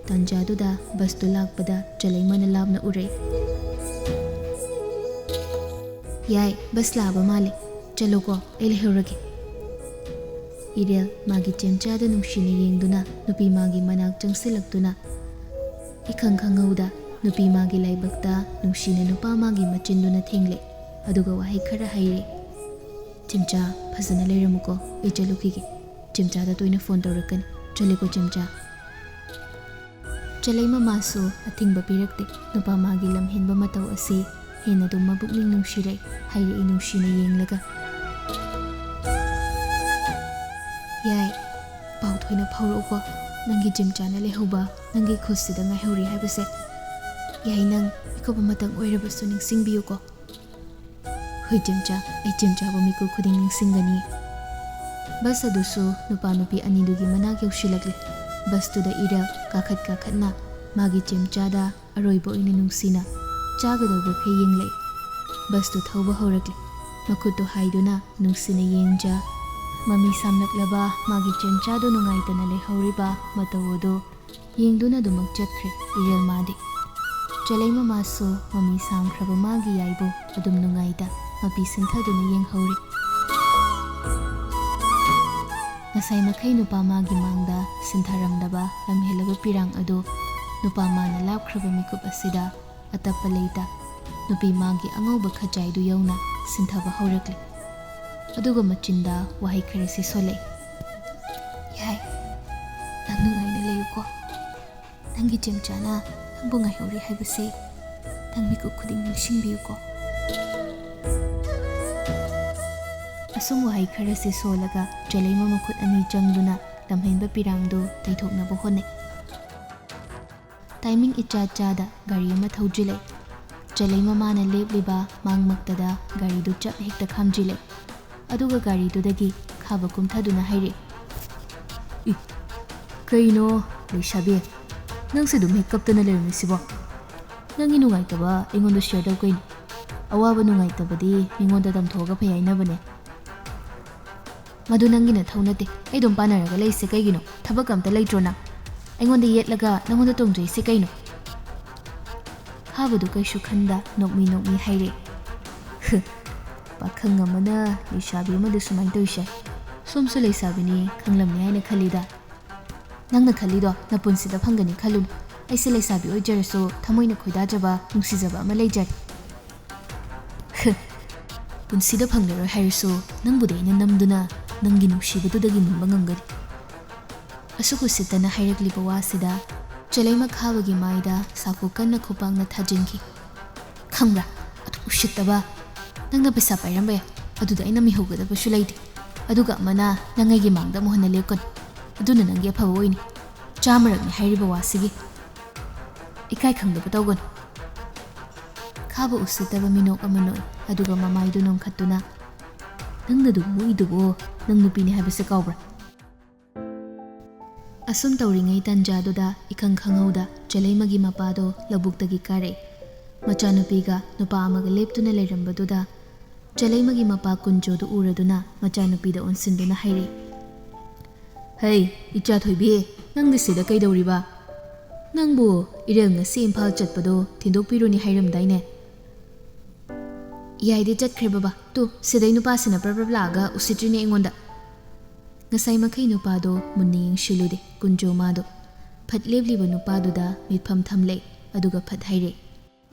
ꯇꯥꯟꯖꯥꯗꯨꯗ ꯕꯁꯇꯨ ꯂꯥꯛꯄꯗ ꯆꯂꯩꯃꯅ ꯂꯥꯞꯅ ꯎꯔꯛꯏ꯫ "ꯌꯥꯏ, ꯕꯁ ꯂꯥꯛꯑꯕ ꯃꯥꯜꯂꯦ꯫ ꯆꯠꯂꯣꯀꯣ, ꯑꯩ ꯂꯩꯍꯧꯔꯒꯦ꯫" ꯏꯔꯦꯜ ꯃꯥꯒꯤ ꯆꯦꯝꯆꯥꯗ ꯅꯨꯡꯁꯤꯅ ꯌꯦꯡꯗꯨꯅ ꯅꯨꯄꯤ ꯃꯥꯒꯤ ꯃꯅꯥꯛ ꯆꯪꯁꯤꯜꯂꯛꯇꯨꯅ ꯏꯈꯪ ꯈꯪꯍꯧꯗ ꯅꯨꯄꯤ ꯃꯥꯒꯤ ꯂꯥꯏꯕꯛꯇ ꯅꯨꯡꯁꯤꯅ ꯅꯨꯄꯥ ꯃꯥꯒꯤ ꯃꯆꯤꯟꯗꯨꯅ ꯊꯦꯡꯂꯦ꯫ ꯑꯗꯨꯒ ꯋꯥꯍꯩ ꯈꯔ ꯍꯥꯏꯔꯦ꯫ "ꯆꯦꯝꯆꯥ, ꯐꯖꯅ ꯂꯩꯔꯝꯃꯨꯀꯣ, ꯑꯩ ꯆꯠꯂꯨꯈꯤꯒꯦ꯫ ꯆꯦꯝꯆꯥꯗ ꯇꯣꯏꯅ ꯐꯣꯟ ꯇꯧꯔꯛꯀꯅꯤ꯫ ꯆꯠꯂꯦꯀꯣ ꯆꯦꯝꯆꯥ꯫" ꯆꯂꯩ ꯃꯃꯥꯁꯨ ꯑꯊꯤꯡꯕ ꯄꯤꯔꯛꯇꯦ꯫ ꯅꯨꯄꯥ ꯃꯥꯒꯤ ꯂꯝꯍꯦꯟꯕ ꯃꯇꯧ ꯑꯁꯤ ꯍꯦꯟꯅ ꯑꯗꯨꯝ ꯃꯕꯨꯛꯅꯤꯡ ꯅꯨꯡꯁꯤꯔꯛꯏ꯫ ꯍꯥꯏꯔꯛꯏ ꯅꯨꯡꯁꯤꯅ ꯌꯦꯡꯂꯒ꯫ "ꯌꯥꯏ, ꯄꯥꯎ ꯊꯣꯏꯅ ꯐꯥꯎꯔꯛꯎꯀꯣ꯫ ꯅꯪꯒꯤ ꯆꯦꯝꯆꯥꯅ ꯂꯩꯍꯧꯕ ꯅꯪꯒꯤ ꯈꯨꯠꯁꯤꯗ ꯉꯥꯏꯍꯧꯔꯤ ꯍꯥꯏꯕꯁꯦ꯫ ꯌꯥꯏ, ꯅꯪ ꯃꯤꯀꯨꯞ ꯑꯃꯇꯪ ꯑꯣꯏꯔꯕꯁꯨ ꯅꯤꯡꯁꯤꯡꯕꯤꯌꯨꯀꯣ꯫" "ꯍꯣꯏ ꯆꯦꯝꯆꯥ, ꯑꯩ ꯆꯦꯝꯆꯥꯕꯨ ꯃꯤꯀꯨꯞ ꯈꯨꯗꯤꯡ ꯅꯤꯡꯁꯤꯡꯒꯅꯤ꯫" ꯕꯁ ꯑꯗꯨꯁꯨ ꯅꯨꯄꯥ ꯅꯨꯄꯤ ꯑꯅꯤꯗꯨꯒꯤ ꯃꯅꯥꯛ ꯌꯧꯁꯤꯜꯂꯛꯂꯦ꯫ ꯕꯁꯇꯨꯗ ꯏꯔꯦꯜ ꯀꯥꯈꯠ ꯀꯥꯈꯠꯅ ꯃꯥꯒꯤ ꯆꯦꯝꯆꯥꯗ ꯑꯔꯣꯏꯕ ꯑꯣꯏꯅ ꯅꯨꯡꯁꯤꯅ ꯆꯥꯒꯗꯧꯕꯈꯩ ꯌꯦꯡꯂꯛꯏ꯫ ꯕꯁꯇꯨ ꯊꯧꯕ ꯍꯧꯔꯛꯂꯦ꯫ ꯃꯈꯨꯠꯇꯨ ꯍꯥꯏꯗꯨꯅ ꯅꯨꯡꯁꯤꯅ ꯌꯦꯡꯖ ꯃꯃꯤ ꯁꯥꯝꯂꯛꯂꯕ ꯃꯥꯒꯤ ꯆꯦꯝꯆꯥꯗꯨ ꯅꯨꯡꯉꯥꯏꯇꯅ ꯂꯩꯍꯧꯔꯤꯕ ꯃꯇꯧ ꯑꯗꯨ ꯌꯦꯡꯗꯨꯅ ꯑꯗꯨꯃꯛ ꯆꯠꯈ꯭ꯔꯦ ꯏꯔꯦꯜ ꯃꯥꯗꯤ꯫ ꯆꯂꯩ ꯃꯃꯥꯁꯨ ꯃꯃꯤ ꯁꯥꯝꯈ꯭ꯔꯕ ꯃꯥꯒꯤ ꯌꯥꯏꯕꯨ ꯑꯗꯨꯝ ꯅꯨꯡꯉꯥꯏꯇ ꯃꯄꯤ ꯁꯤꯟꯊꯗꯨꯅ ꯌꯦꯡꯍꯧꯔꯤ꯫ ꯉꯁꯥꯏ ꯃꯈꯩ ꯅꯨꯄꯥ ꯃꯥꯒꯤ ꯃꯥꯡꯗ ꯁꯤꯟꯊꯔꯝꯗꯕ ꯂꯝꯍꯦꯜꯂꯕ ꯄꯤꯔꯥꯡ ꯑꯗꯨ ꯅꯨꯄꯥ ꯃꯥꯅ ꯂꯥꯞꯈ꯭ꯔꯕ ꯃꯤꯀꯨꯞ ꯑꯁꯤꯗ ꯑꯇꯞꯄ ꯂꯩꯇ ꯅꯨꯄꯤ ꯃꯥꯒꯤ ꯑꯉꯧꯕ ꯈꯖꯥꯏꯗꯨ ꯌꯧꯅ ꯁꯤꯟꯊꯕ ꯍꯧꯔꯛꯂꯤ꯫ ꯑꯗꯨꯒ ꯃꯆꯤꯟꯗ ꯋꯥꯍꯩ ꯈꯔ ꯁꯤꯁꯣꯜꯂꯛꯏ꯫ "ꯌꯥꯏ, ꯅꯪ ꯅꯨꯡꯉꯥꯏꯅ ꯂꯩꯌꯨꯀꯣ꯫ ꯅꯪꯒꯤ ꯆꯦꯝꯆꯥꯅ ꯅꯪꯕꯨ ꯉꯥꯏꯍꯧꯔꯤ ꯍꯥꯏꯕꯁꯦ ꯅꯪ ꯃꯤꯀꯨꯞ ꯈꯨꯗꯤꯡ ꯅꯤꯡꯁꯤꯡꯕꯤꯌꯨꯀꯣ꯫" ꯑꯁꯨꯝ ꯋꯥꯍꯩ ꯈꯔꯁꯤ ꯁꯣꯜꯂꯒ ꯆꯂꯩꯃ ꯃꯈꯨꯠ ꯑꯅꯤ ꯆꯪꯗꯨꯅ ꯂꯝꯍꯦꯟꯕ ꯄꯤꯔꯥꯡꯗꯨ ꯇꯩꯊꯣꯛꯅꯕ ꯍꯣꯠꯅꯩ꯫ ꯇꯥꯏꯃꯤꯡ ꯏꯆꯥ ꯆꯥꯗ ꯒꯥꯔꯤ ꯑꯃ ꯊꯧꯖꯤꯜꯂꯛꯏ꯫ ꯆꯂꯩ ꯃꯃꯥꯅ ꯂꯦꯞꯂꯤꯕ ꯃꯥꯡꯃꯛꯇꯗ ꯒꯥꯔꯤꯗꯨ ꯆꯞ ꯍꯦꯛꯇ ꯈꯥꯝꯖꯤꯜꯂꯛꯏ꯫ ꯑꯗꯨꯒ ꯒꯥꯔꯤꯗꯨꯗꯒꯤ ꯈꯥꯕ ꯀꯨꯝꯊꯗꯨꯅ ꯍꯥꯏꯔꯛꯏ꯫ "ꯏ, ꯀꯩꯅꯣ ꯂꯩꯁꯥꯕꯤ? ꯅꯪꯁꯦ ꯑꯗꯨꯝ ꯍꯦꯛ ꯀꯞꯇꯅ ꯂꯩꯔꯝꯃꯤꯁꯤꯕꯣ? ꯅꯪꯒꯤ ꯅꯨꯡꯉꯥꯏꯇꯕ ꯑꯩꯉꯣꯟꯗ ꯁꯤꯌꯔ ꯇꯧ ꯀꯩꯅꯣ? ꯑꯋꯥꯕ ꯅꯨꯡꯉꯥꯏꯇꯕꯗꯤ ꯃꯤꯉꯣꯟꯗ ꯇꯝꯊꯣꯛꯑꯒ ꯐꯩ ꯍꯥꯏꯅꯕꯅꯦ꯫" "ꯃꯗꯨ ꯅꯪꯒꯤ ꯅꯊꯧ ꯅꯠꯇꯦ, ꯑꯩ ꯑꯗꯨꯝ ꯄꯥꯟꯅꯔꯒ ꯂꯩꯁꯦ ꯀꯩꯒꯤꯅꯣ? ꯊꯕꯛ ꯑꯝꯇ ꯂꯩꯇ꯭ꯔꯣ ꯅꯪ? ꯑꯩꯉꯣꯟꯗ ꯌꯦꯠꯂꯒ ꯅꯪꯉꯣꯟꯗ ꯇꯣꯡꯖꯩꯁꯦ ꯀꯩꯅꯣ?" ꯈꯥꯕꯗꯨ ꯀꯩꯁꯨ ꯈꯟꯗ ꯅꯣꯛꯃꯤ ꯅꯣꯛꯃꯤ ꯍꯥꯏꯔꯛꯑꯦ꯫ "ꯍ, ꯄꯥꯈꯪ ꯑꯃꯅ ꯂꯩꯁꯥꯕꯤ ꯑꯃꯗ ꯁꯨꯃꯥꯏꯅ ꯇꯧꯔꯤꯁꯦ꯫ ꯁꯣꯝꯁꯨ ꯂꯩꯁꯥꯕꯤꯅꯤ, ꯈꯪꯂꯝꯅꯤ ꯍꯥꯏꯅ ꯈꯜꯂꯤꯗ꯫ ꯅꯪꯅ ꯈꯜꯂꯤꯗꯣ ꯅꯄꯨꯟꯁꯤꯗ ꯐꯪꯒꯅꯤ ꯈꯜꯂꯨꯅꯨ꯫ ꯑꯩꯁꯦ ꯂꯩꯁꯥꯕꯤ ꯑꯣꯏꯖꯔꯁꯨ ꯊꯃꯣꯏꯅ ꯈꯣꯏꯗꯥꯖꯕ, ꯅꯨꯡꯁꯤꯖꯕ ꯑꯃ ꯂꯩꯖꯔꯦ꯫ ꯄꯨꯟꯁꯤꯗ ꯐꯪꯂꯔꯣꯏ ꯍꯥꯏꯔꯁꯨ ꯅꯪꯕꯨꯗꯤ ꯑꯩꯅ ꯅꯝꯗꯨꯅ ꯅꯪꯒꯤ ꯅꯨꯡꯁꯤꯕꯗꯨꯗꯒꯤ ꯃꯨꯟꯕ ꯉꯝꯒꯅꯤ꯫ ꯑꯁꯨꯛ ꯎꯁꯤꯠꯇꯅ ꯍꯥꯏꯔꯛꯂꯤꯕ ꯋꯥꯁꯤꯗ ꯆꯦꯂꯩꯃ ꯈꯥꯕꯒꯤ ꯃꯥꯏꯗ ꯁꯥꯐꯨ ꯀꯟꯅ ꯈꯨꯄꯥꯛꯅ ꯊꯥꯖꯤꯟꯈꯤ꯫ "ꯈꯪꯕ꯭ꯔꯥ? ꯑꯗꯨ ꯎꯁꯤꯠꯇꯕ꯫ ꯅꯪꯅ ꯄꯩꯁꯥ ꯄꯥꯏꯔꯝꯕ ꯌꯥꯏ, ꯑꯗꯨꯗ ꯑꯩꯅ ꯃꯤꯍꯧꯒꯗꯕꯁꯨ ꯂꯩꯇꯦ꯫ ꯑꯗꯨꯒ ꯑꯃꯅ ꯅꯪ ꯑꯩꯒꯤ ꯃꯥꯡꯗ ꯑꯃꯨꯛ ꯍꯟꯅ ꯂꯦꯞꯀꯅꯨ꯫ ꯑꯗꯨꯅ ꯅꯪꯒꯤ ꯑꯐꯕ ꯑꯣꯏꯅꯤ꯫ ꯆꯥꯝꯃꯔꯛꯅꯤ ꯍꯥꯏꯔꯤꯕ ꯋꯥꯁꯤꯒꯤ꯫ ꯏꯀꯥꯏ ꯈꯪꯗꯕ ꯇꯧꯒꯅꯨ꯫" ꯈꯥꯕ ꯎꯁꯤꯠꯇꯕ ꯃꯤꯅꯣꯛ ꯑꯃ ꯅꯣꯛꯏ, ꯑꯗꯨꯒ ꯃꯃꯥꯏꯗꯨ ꯅꯣꯝꯈꯠꯇꯨꯅ, "ꯅꯪꯅ ꯑꯗꯨꯝ ꯃꯨꯛꯏꯗꯨꯕꯨ ꯅꯪ ꯅꯨꯄꯤꯅꯤ ꯍꯥꯏꯕꯁꯦ ꯀꯥꯎꯕ꯭ꯔꯥ?" ꯑꯁꯨꯝ ꯇꯧꯔꯤꯉꯩ ꯇꯟꯖꯥꯗꯨꯗ ꯏꯈꯪ ꯈꯪꯍꯧꯗ ꯆꯦꯂꯩꯃꯒꯤ ꯃꯄꯥꯗꯣ ꯂꯧꯕꯨꯛꯇꯒꯤ ꯀꯥꯔꯛꯏ꯫ ꯃꯆꯥꯅꯨꯄꯤꯒ ꯅꯨꯄꯥ ꯑꯃꯒ ꯂꯦꯞꯇꯨꯅ ꯂꯩꯔꯝꯕꯗꯨꯗ ꯆꯦꯂꯩꯃꯒꯤ ꯃꯄꯥ ꯀꯨꯟꯖꯣꯗꯨ ꯎꯔꯗꯨꯅ ꯃꯆꯥꯅꯨꯄꯤꯗ ꯑꯣꯟꯁꯤꯟꯗꯨꯅ ꯍꯥꯏꯔꯛꯏ, "ꯍꯩ, ꯏꯆꯥ ꯊꯣꯏꯕꯤ, ꯅꯪꯗꯤ ꯁꯤꯗ ꯀꯩꯗꯧꯔꯤꯕ? ꯅꯪꯕꯨ ꯏꯔꯦꯜ ꯉꯁꯤ ꯏꯝꯐꯥꯜ ꯆꯠꯄꯗꯣ ꯊꯤꯟꯗꯣꯛꯄꯤꯔꯨꯅꯤ ꯍꯥꯏꯔꯝꯗꯥꯏꯅꯦ?" "ꯌꯥꯏꯗꯤ ꯆꯠꯈ꯭ꯔꯦ ꯕꯕꯥ꯫ ꯇꯨ, ꯁꯤꯗꯩ ꯅꯨꯄꯥꯁꯤꯅ ꯄ꯭ꯔꯞ ꯄ꯭ꯔꯞ ꯂꯥꯛꯑꯒ ꯎꯁꯤꯠꯇ꯭ꯔꯤꯅꯦ ꯑꯩꯉꯣꯟꯗ꯫" ꯉꯁꯥꯏ ꯃꯈꯩ ꯅꯨꯄꯥꯗꯣ ꯃꯨꯟꯅ ꯌꯦꯡꯁꯤꯜꯂꯨꯗꯦ ꯀꯨꯟꯖꯣ ꯃꯥꯗꯣ꯫ ꯐꯠ ꯂꯦꯞꯂꯤꯕ ꯅꯨꯄꯥꯗꯨꯗ ꯃꯤꯠꯐꯝ ꯊꯝꯂꯦ, ꯑꯗꯨꯒ ꯐꯠ ꯍꯥꯏꯔꯦ,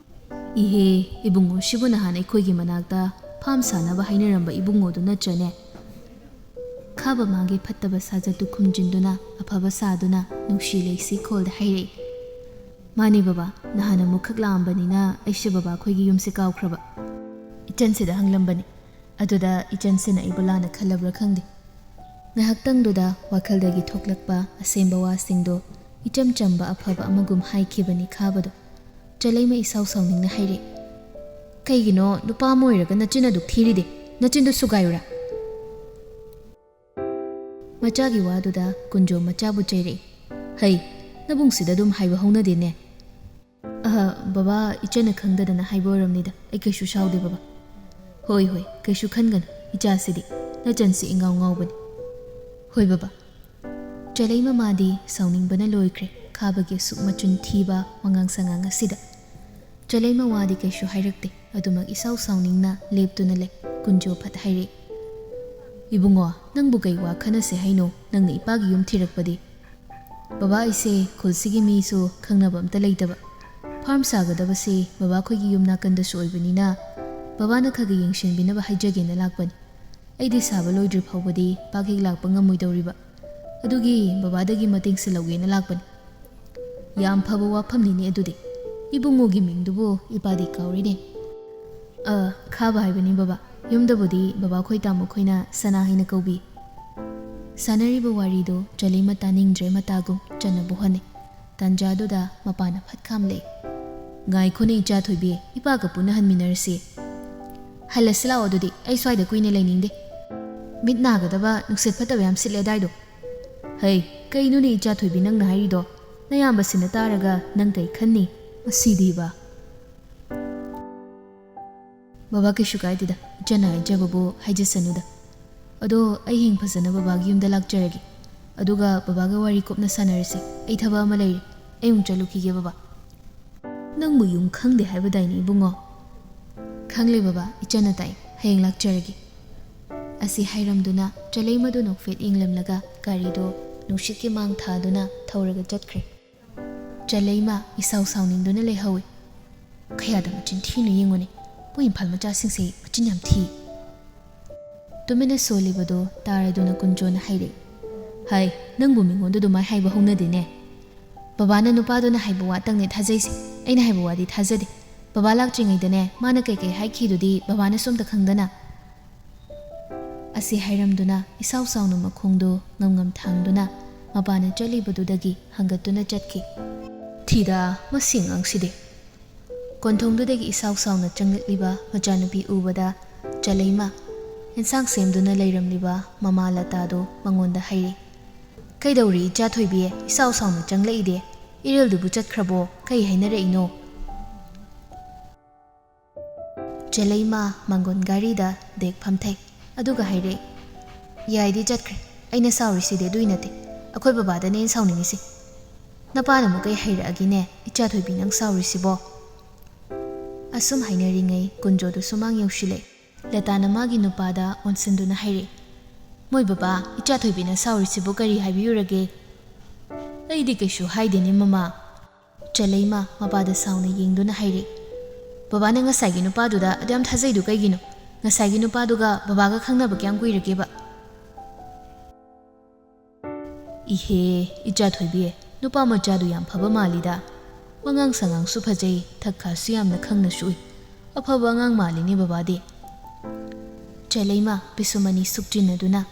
"ꯏꯍꯦ, ꯏꯕꯨꯡꯉꯣ ꯁꯤꯕꯨ ꯅꯍꯥꯟ ꯑꯩꯈꯣꯏꯒꯤ ꯃꯅꯥꯛꯇ ꯐꯥꯝ ꯁꯥꯅꯕ ꯍꯥꯏꯅꯔꯝꯕ ꯏꯕꯨꯡꯉꯣꯗꯨ ꯅꯠꯇ꯭ꯔꯅꯦ?" ꯈꯥꯕ ꯃꯥꯒꯤ ꯐꯠꯇꯕ ꯁꯥꯖꯠꯇꯨ ꯈꯨꯝꯖꯤꯟꯗꯨꯅ ꯑꯐꯕ ꯁꯥꯗꯨꯅ ꯅꯨꯡꯁꯤ ꯂꯩꯁꯤ ꯈꯣꯜꯗ ꯍꯥꯏꯔꯛꯏ, "ꯃꯥꯅꯦ ꯕꯕꯥ, ꯅꯍꯥꯟ ꯑꯃꯨꯛꯈꯛ ꯂꯥꯛꯑꯝꯕꯅꯤꯅ ꯑꯩꯁꯦ ꯕꯕꯥ ꯑꯩꯈꯣꯏꯒꯤ ꯌꯨꯝꯁꯦ ꯀꯥꯎꯈ꯭ꯔꯕ꯫ ꯏꯆꯟꯁꯤꯗ ꯍꯪꯂꯝꯕꯅꯤ꯫ ꯑꯗꯨꯗ ꯏꯆꯟꯁꯤꯅ ꯑꯩꯕꯨ ꯂꯥꯟꯅ ꯈꯜꯂꯕ꯭ꯔꯥ ꯈꯪꯗꯦ꯫" ꯉꯥꯏꯍꯥꯛꯇꯪꯗꯨꯗ ꯋꯥꯈꯜꯗꯒꯤ ꯊꯣꯛꯂꯛꯄ ꯑꯁꯦꯡꯕ ꯋꯥꯁꯤꯡꯗꯣ ꯏꯆꯝ ꯆꯝꯕ ꯑꯐꯕ ꯑꯃꯒꯨꯝ ꯍꯥꯏꯈꯤꯕꯅꯤ ꯈꯥꯕꯗꯣ꯫ ꯆꯦꯂꯩꯃ ꯏꯁꯥꯎ ꯁꯥꯎꯅꯤꯡꯅ ꯍꯥꯏꯔꯛꯏ, "ꯀꯩꯒꯤꯅꯣ ꯅꯨꯄꯥ ꯑꯃ ꯑꯣꯏꯔꯒ ꯅꯆꯤꯟ ꯑꯗꯨꯛ ꯊꯤꯔꯤꯗꯤ? ꯅꯆꯤꯟꯗꯨ ꯁꯨꯒꯥꯏꯌꯨꯔꯥ?" ꯃꯆꯥꯒꯤ ꯋꯥꯗꯨꯗ ꯀꯨꯟꯖꯣ ꯃꯆꯥꯕꯨ ꯆꯩꯔꯛꯏ, "ꯍꯩ, ꯅꯕꯨꯡꯁꯤꯗ ꯑꯗꯨꯝ ꯍꯥꯏꯕ ꯍꯧꯅꯗꯦꯅꯦ꯫" "ꯑꯍ, ꯕꯕꯥ, ꯏꯆꯟꯅ ꯈꯪꯗꯗꯅ ꯍꯥꯏꯕ ꯑꯣꯏꯔꯝꯅꯤꯗ꯫ ꯑꯩ ꯀꯩꯁꯨ ꯁꯥꯎꯗꯦ ꯕꯕꯥ꯫" "ꯍꯣꯏ, ꯍꯣꯏ, ꯀꯩꯁꯨ ꯈꯟꯒꯅꯨ꯫ ꯏꯆꯥꯁꯤꯗꯤ ꯅꯆꯟꯁꯤ ꯏꯉꯥꯎ ꯉꯥꯎꯕꯅꯤ꯫" "ꯍꯣꯏ ꯕꯕꯥ꯫" ꯆꯦꯂꯩꯃ ꯃꯥꯗꯤ ꯁꯥꯎꯅꯤꯡꯕꯅ ꯂꯣꯏꯈ꯭ꯔꯦ ꯈꯥꯕꯒꯤ ꯑꯁꯨꯛ ꯃꯆꯤꯟ ꯊꯤꯕ ꯋꯥꯉꯥꯡ ꯁꯉꯥꯡ ꯑꯁꯤꯗ꯫ ꯆꯦꯂꯩꯃ ꯋꯥꯗꯤ ꯀꯩꯁꯨ ꯍꯥꯏꯔꯛꯇꯦ, ꯑꯗꯨꯃꯛ ꯏꯁꯥꯎ ꯁꯥꯎꯅꯤꯡꯅ ꯂꯦꯞꯇꯨꯅ ꯂꯩ꯫ ꯀꯨꯟꯖꯣ ꯐꯠ ꯍꯥꯏꯔꯛꯏ, "ꯏꯕꯨꯡꯉꯣ, ꯅꯪꯕꯨ ꯀꯩ ꯋꯥ ꯈꯟꯅꯁꯦ ꯍꯥꯏꯅꯣ? ꯅꯪꯅ ꯏꯄꯥꯒꯤ ꯌꯨꯝ ꯊꯤꯔꯛꯄꯗꯤ?" "ꯕꯕꯥ, ꯑꯩꯁꯦ ꯈꯨꯜꯁꯤꯒꯤ ꯃꯤꯁꯨ ꯈꯪꯅꯕ ꯑꯝꯇ ꯂꯩꯇꯕ꯫ ꯐꯥꯔꯝ ꯁꯥꯒꯗꯕꯁꯦ ꯕꯕꯥ ꯑꯩꯈꯣꯏꯒꯤ ꯌꯨꯝ ꯅꯥꯀꯟꯗꯁꯨ ꯑꯣꯏꯕꯅꯤꯅ ꯕꯕꯥꯅ ꯈꯔ ꯈꯔ ꯌꯦꯡꯁꯤꯟꯕꯤꯅꯕ ꯍꯥꯏꯖꯒꯦꯅ ꯂꯥꯛꯄꯅꯤ꯫ ꯑꯩꯗꯤ ꯁꯥꯕ ꯂꯣꯏꯗ꯭ꯔꯤ ꯐꯥꯎꯕꯗꯤ ꯄꯥꯛ ꯍꯦꯛ ꯂꯥꯛꯄ ꯉꯝꯃꯣꯏꯗꯧꯔꯤꯕ꯫ ꯑꯗꯨꯒꯤ ꯕꯕꯥꯗꯒꯤ ꯃꯇꯦꯡꯁꯦ ꯂꯧꯒꯦꯅ ꯂꯥꯛꯄꯅꯤ꯫" "ꯌꯥꯝ ꯐꯕ ꯋꯥꯐꯝꯅꯤꯅꯦ ꯑꯗꯨꯗꯤ꯫ ꯏꯕꯨꯡꯉꯣꯒꯤ ꯃꯤꯡꯗꯨꯕꯨ ꯏꯄꯥꯗꯤ ꯀꯥꯎꯔꯤꯅꯦ꯫" "ꯑ, ꯈꯥꯕ ꯍꯥꯏꯕꯅꯤ ꯕꯕꯥ꯫ ꯌꯨꯝꯗꯕꯨꯗꯤ ꯕꯕꯥ ꯈꯣꯏ ꯇꯥꯃꯣ ꯈꯣꯏꯅ ꯁꯅꯥ ꯍꯥꯏꯅ ꯀꯧꯕꯤ꯫" ꯁꯥꯟꯅꯔꯤꯕ ꯋꯥꯔꯤꯗꯨ ꯆꯂꯩꯃ ꯇꯥꯅꯤꯡꯗ꯭ꯔꯦ ꯃꯇꯥꯒꯨꯝ ꯆꯠꯅꯕ ꯍꯣꯠꯅꯩ꯫ ꯇꯥꯟꯖꯥꯗꯨꯗ ꯃꯄꯥꯅ ꯐꯠ ꯈꯥꯝꯂꯛꯏ꯫ "ꯉꯥꯏꯈꯣꯅꯦ ꯏꯆꯥ ꯊꯣꯏꯕꯤ, ꯏꯄꯥꯒ ꯄꯨꯟꯅ ꯍꯟꯃꯤꯟꯅꯔꯁꯤ꯫" "ꯍꯜꯂꯁꯤ ꯂꯥꯛꯑꯣ ꯑꯗꯨꯗꯤ, ꯑꯩ ꯁ꯭ꯋꯥꯏꯗ ꯀꯨꯏꯅ ꯂꯩꯅꯤꯡꯗꯦ꯫ ꯃꯤꯠ ꯅꯥꯒꯗꯕ, ꯅꯨꯡꯁꯤꯠ ꯐꯠꯇꯕ ꯌꯥꯝ ꯁꯤꯠꯂꯦ ꯑꯗꯥꯏꯗꯣ꯫" "ꯍꯩ, ꯀꯩꯅꯣꯅꯦ ꯏꯆꯥ ꯊꯣꯏꯕꯤ ꯅꯪꯅ ꯍꯥꯏꯔꯤꯗꯣ? ꯅꯌꯥꯝꯕꯁꯤꯅ ꯇꯥꯔꯒ ꯅꯪ ꯀꯩ ꯈꯟꯅꯤ? ꯃꯁꯤꯗꯤꯕ꯫" "ꯕꯕꯥ, ꯀꯩꯁꯨ ꯀꯥꯏꯗꯦꯗ, ꯏꯆꯟꯅ ꯍꯥꯏꯖꯕꯕꯨ ꯍꯥꯏꯖꯁꯅꯨꯗ꯫ ꯑꯗꯣ ꯑꯩ ꯍꯌꯦꯡ ꯐꯖꯅ ꯕꯕꯥꯒꯤ ꯌꯨꯝꯗ ꯂꯥꯛꯆꯔꯒꯦ꯫ ꯑꯗꯨꯒ ꯕꯕꯥꯒ ꯋꯥꯔꯤ ꯀꯨꯞꯅ ꯁꯥꯟꯅꯔꯁꯤ꯫ ꯑꯩ ꯊꯕꯛ ꯑꯃ ꯂꯩꯔꯦ꯫ ꯑꯩ ꯑꯃꯨꯛ ꯆꯠꯂꯨꯈꯤꯒꯦ ꯕꯕꯥ꯫" "ꯅꯪꯕꯨ ꯌꯨꯝ ꯈꯪꯗꯦ ꯍꯥꯏꯕꯗꯥꯏꯅꯦ ꯏꯕꯨꯡꯉꯣ?" "ꯈꯪꯂꯦ ꯕꯕꯥ, ꯏꯆꯟꯅ ꯇꯥꯛꯏ꯫ ꯍꯌꯦꯡ ꯂꯥꯛꯆꯔꯒꯦ꯫" ꯑꯁꯤ ꯍꯥꯏꯔꯝꯗꯨꯅ ꯆꯂꯩꯃꯗꯨ ꯅꯣꯛꯐꯦꯠ ꯌꯦꯡꯂꯝꯂꯒ ꯒꯥꯔꯤꯗꯨ ꯅꯨꯡꯁꯤꯠꯀꯤ ꯃꯥꯡ ꯊꯥꯗꯨꯅ ꯊꯧꯔꯒ ꯆꯠꯈ꯭ꯔꯦ꯫ ꯆꯂꯩꯃ ꯏꯁꯥꯎ ꯁꯥꯎꯅꯤꯡꯗꯨꯅ ꯂꯩꯍꯧꯏ꯫ "ꯀꯌꯥꯗ ꯃꯆꯤꯟ ꯊꯤꯅꯣ ꯌꯦꯡꯉꯨꯅꯦ, ꯃꯣꯏ ꯏꯝꯐꯥꯜ ꯃꯆꯥꯁꯤꯡꯁꯦ ꯃꯆꯤꯟ ꯌꯥꯝ ꯊꯤ꯫" ꯇꯨꯃꯤꯟꯅ ꯁꯣꯜꯂꯤꯕꯗꯨ ꯇꯥꯔꯗꯨꯅ ꯀꯨꯟꯖꯣꯅ ꯍꯥꯏꯔꯛꯏ, "ꯍꯥꯏ, ꯅꯪꯕꯨ ꯃꯤꯉꯣꯟꯗ ꯑꯗꯨꯃꯥꯏ ꯍꯥꯏꯕ ꯍꯧꯅꯗꯦꯅꯦ꯫ ꯕꯕꯥꯅ ꯅꯨꯄꯥꯗꯨꯅ ꯍꯥꯏꯕ ꯋꯥꯇꯪꯅꯦ ꯊꯥꯖꯩꯁꯦ, ꯑꯩꯅ ꯍꯥꯏꯕ ꯋꯥꯗꯤ ꯊꯥꯖꯗꯦ꯫ ꯕꯕꯥ ꯂꯥꯛꯇ꯭ꯔꯤꯉꯩꯗꯅꯦ ꯃꯥꯅ ꯀꯩꯀꯩ ꯍꯥꯏꯈꯤꯗꯨꯗꯤ ꯕꯕꯥꯅꯁꯨ ꯑꯝꯇ ꯈꯪꯗꯅ꯫" ꯑꯁꯤ ꯍꯥꯏꯔꯝꯗꯨꯅ ꯏꯁꯥꯎ ꯁꯥꯎꯅ ꯃꯈꯣꯡꯗꯨ ꯉꯝꯉꯝ ꯊꯥꯡꯗꯨꯅ ꯃꯄꯥꯅ ꯆꯠꯂꯤꯕꯗꯨꯗꯒꯤ ꯍꯪꯒꯠꯇꯨꯅ ꯆꯠꯈꯤ꯫ "ꯊꯤꯗ, ꯃꯁꯤ ꯑꯉꯥꯡꯁꯤꯗꯤ꯫" ꯀꯣꯟꯊꯣꯡꯗꯨꯗꯒꯤ ꯏꯁꯥꯎ ꯁꯥꯎꯅ ꯆꯪꯂꯛꯂꯤꯕ ꯃꯆꯥꯅꯨꯄꯤ ꯎꯕꯗ ꯆꯂꯩꯃ, ꯑꯦꯟꯁꯥꯡ ꯁꯦꯝꯗꯨꯅ ꯂꯩꯔꯝꯂꯤꯕ ꯃꯃꯥ ꯂꯇꯥꯗꯨ ꯃꯉꯣꯟꯗ ꯍꯥꯏꯔꯤ, "ꯀꯩꯗꯧꯔꯤ ꯏꯆꯥ ꯊꯣꯏꯕꯤ? ꯏꯁꯥꯎ ꯁꯥꯎꯅ ꯆꯪꯂꯛꯏꯗꯤ? ꯏꯔꯦꯜꯗꯨꯕꯨ ꯆꯠꯈ꯭ꯔꯕꯣ? ꯀꯩ ꯍꯥꯏꯅꯔꯛꯏꯅꯣ?" ꯆꯦꯂꯩꯃ ꯃꯥꯡꯒꯣꯟ ꯘꯔꯤꯗ ꯗꯦꯛ ꯐꯝꯊꯩ꯫ ꯑꯗꯨꯒ ꯍꯥꯏꯔꯛꯏ, "ꯌꯥꯏꯗꯤ ꯆꯠꯈ꯭ꯔꯦ꯫ ꯑꯩꯅ ꯁꯥꯎꯔꯤꯁꯤꯗꯤ ꯑꯗꯨꯏ ꯅꯠꯇꯦ꯫ ꯑꯩꯈꯣꯏ ꯕꯕꯥꯗꯅꯦ ꯑꯩꯅ ꯁꯥꯎꯅꯤꯡꯉꯤꯁꯦ꯫ ꯅꯄꯥꯅ ꯑꯃꯨꯛ ꯀꯩ ꯍꯩꯔꯛꯑꯒꯦꯅꯦ, ꯏꯆꯥ ꯊꯣꯏꯕꯤ ꯅꯪ ꯁꯥꯎꯔꯤꯁꯤꯕꯣ?" ꯑꯁꯨꯝ ꯍꯥꯏꯅꯔꯤꯉꯩ ꯀꯨꯟꯖꯣꯗꯨ ꯁꯨꯃꯥꯡ ꯌꯧꯁꯤꯜꯂꯛꯏ꯫ ꯂꯇꯥꯅ ꯃꯥꯒꯤ ꯅꯨꯄꯥꯗ ꯑꯣꯟꯁꯤꯟꯗꯨꯅ ꯍꯥꯏꯔꯛꯏ, "ꯃꯣꯏ ꯕꯕꯥ, ꯏꯆꯥ ꯊꯣꯏꯕꯤꯅ ꯁꯥꯎꯔꯤꯁꯤꯕꯨ ꯀꯔꯤ ꯍꯥꯏꯕꯤꯌꯨꯔꯒꯦ?" "ꯑꯩꯗꯤ ꯀꯩꯁꯨ ꯍꯥꯏꯗꯦꯅꯦ ꯃꯃꯥ꯫" ꯆꯂꯩꯃ ꯃꯄꯥꯗ ꯁꯥꯎꯅ ꯌꯦꯡꯗꯨꯅ ꯍꯥꯏꯔꯛꯏ, "ꯕꯕꯥꯅ ꯉꯁꯥꯏꯒꯤ ꯅꯨꯄꯥꯗꯨꯗ ꯑꯗꯨ ꯌꯥꯝ ꯊꯥꯖꯩꯗꯨ ꯀꯩꯒꯤꯅꯣ? ꯉꯁꯥꯏꯒꯤ ꯅꯨꯄꯥꯗꯨꯒ ꯕꯕꯥꯒ ꯈꯪꯅꯕ ꯀꯌꯥꯝ ꯀꯨꯏꯔꯒꯦꯕ?" "ꯏꯍꯦ, ꯏꯆꯥ ꯊꯣꯏꯕꯤ, ꯅꯨꯄꯥ ꯃꯆꯥꯗꯨ ꯌꯥꯝ ꯐꯕ ꯃꯥꯜꯂꯤꯗ꯫ ꯋꯥꯉꯥꯡ ꯁꯉꯥꯡꯁꯨ ꯐꯖꯩ, ꯊꯛ ꯈꯥꯁꯨ ꯌꯥꯝꯅ ꯈꯪꯅꯁꯨ ꯎꯏ꯫ ꯑꯐꯕ ꯑꯉꯥꯡ ꯃꯥꯜꯂꯤꯅꯦ ꯕꯕꯥꯗꯤ꯫" ꯆꯂꯩꯃ ꯄꯤꯁꯨꯝ ꯑꯅꯤ ꯁꯨꯛꯆꯤꯟꯅꯗꯨꯅ,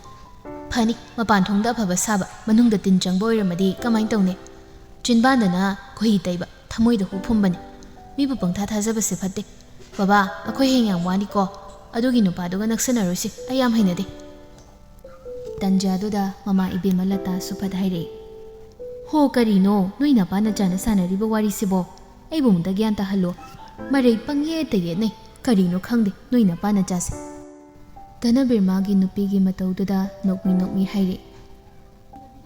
"ꯐꯅꯤ, ꯃꯄꯥꯟ ꯊꯣꯡꯗ ꯑꯐꯕ ꯁꯥꯕ, ꯃꯅꯨꯡꯗ ꯇꯤꯟ ꯆꯪꯕ ꯑꯣꯏꯔꯝꯃꯗꯤ ꯀꯃꯥꯏꯅ ꯇꯧꯅꯤ? ꯆꯤꯟꯕꯥꯟꯗꯅ ꯈꯣꯏꯍꯤ ꯇꯩꯕ, ꯊꯃꯣꯏꯗ ꯍꯨ ꯐꯨꯝꯕꯅꯤ꯫ ꯃꯤꯕꯨ ꯄꯪꯊꯥ ꯊꯥꯖꯕꯁꯦ ꯐꯠꯇꯦ꯫ ꯕꯕꯥ, ꯑꯩꯈꯣꯏ ꯍꯌꯦꯡ ꯌꯥꯝ ꯋꯥꯅꯤꯀꯣ꯫ ꯑꯗꯨꯒꯤ ꯅꯨꯄꯥꯗꯨꯒ ꯅꯛꯁꯟꯅꯔꯣꯏꯁꯤ, ꯑꯩ ꯌꯥꯝ ꯍꯩꯅꯗꯦ꯫" ꯇꯟꯖꯥꯗꯨꯗ ꯃꯃꯥ ꯏꯕꯦꯝꯃ ꯂꯇꯥꯁꯨ ꯐꯠ ꯍꯥꯏꯔꯛꯏ, "ꯍꯣ, ꯀꯔꯤꯅꯣ ꯅꯣꯏ ꯅꯄꯥ ꯅꯆꯥꯅ ꯁꯥꯟꯅꯔꯤꯕ ꯋꯥꯔꯤꯁꯤꯕꯣ? ꯑꯩꯕꯨ ꯑꯃꯨꯛꯇ ꯒ꯭ꯌꯥꯟ ꯇꯥꯍꯜꯂꯣ꯫ ꯃꯔꯩ ꯄꯪꯌꯦꯠꯇ ꯌꯦꯠꯅꯩ꯫ ꯀꯔꯤꯅꯣ ꯈꯪꯗꯦ ꯅꯣꯏ ꯅꯄꯥ ꯅꯆꯥꯁꯦ꯫" ꯙꯅꯕꯤꯔ ꯃꯥꯒꯤ ꯅꯨꯄꯤꯒꯤ ꯃꯇꯧꯗꯨꯗ ꯅꯣꯛꯃꯤ ꯅꯣꯛꯃꯤ ꯍꯥꯏꯔꯛꯏ,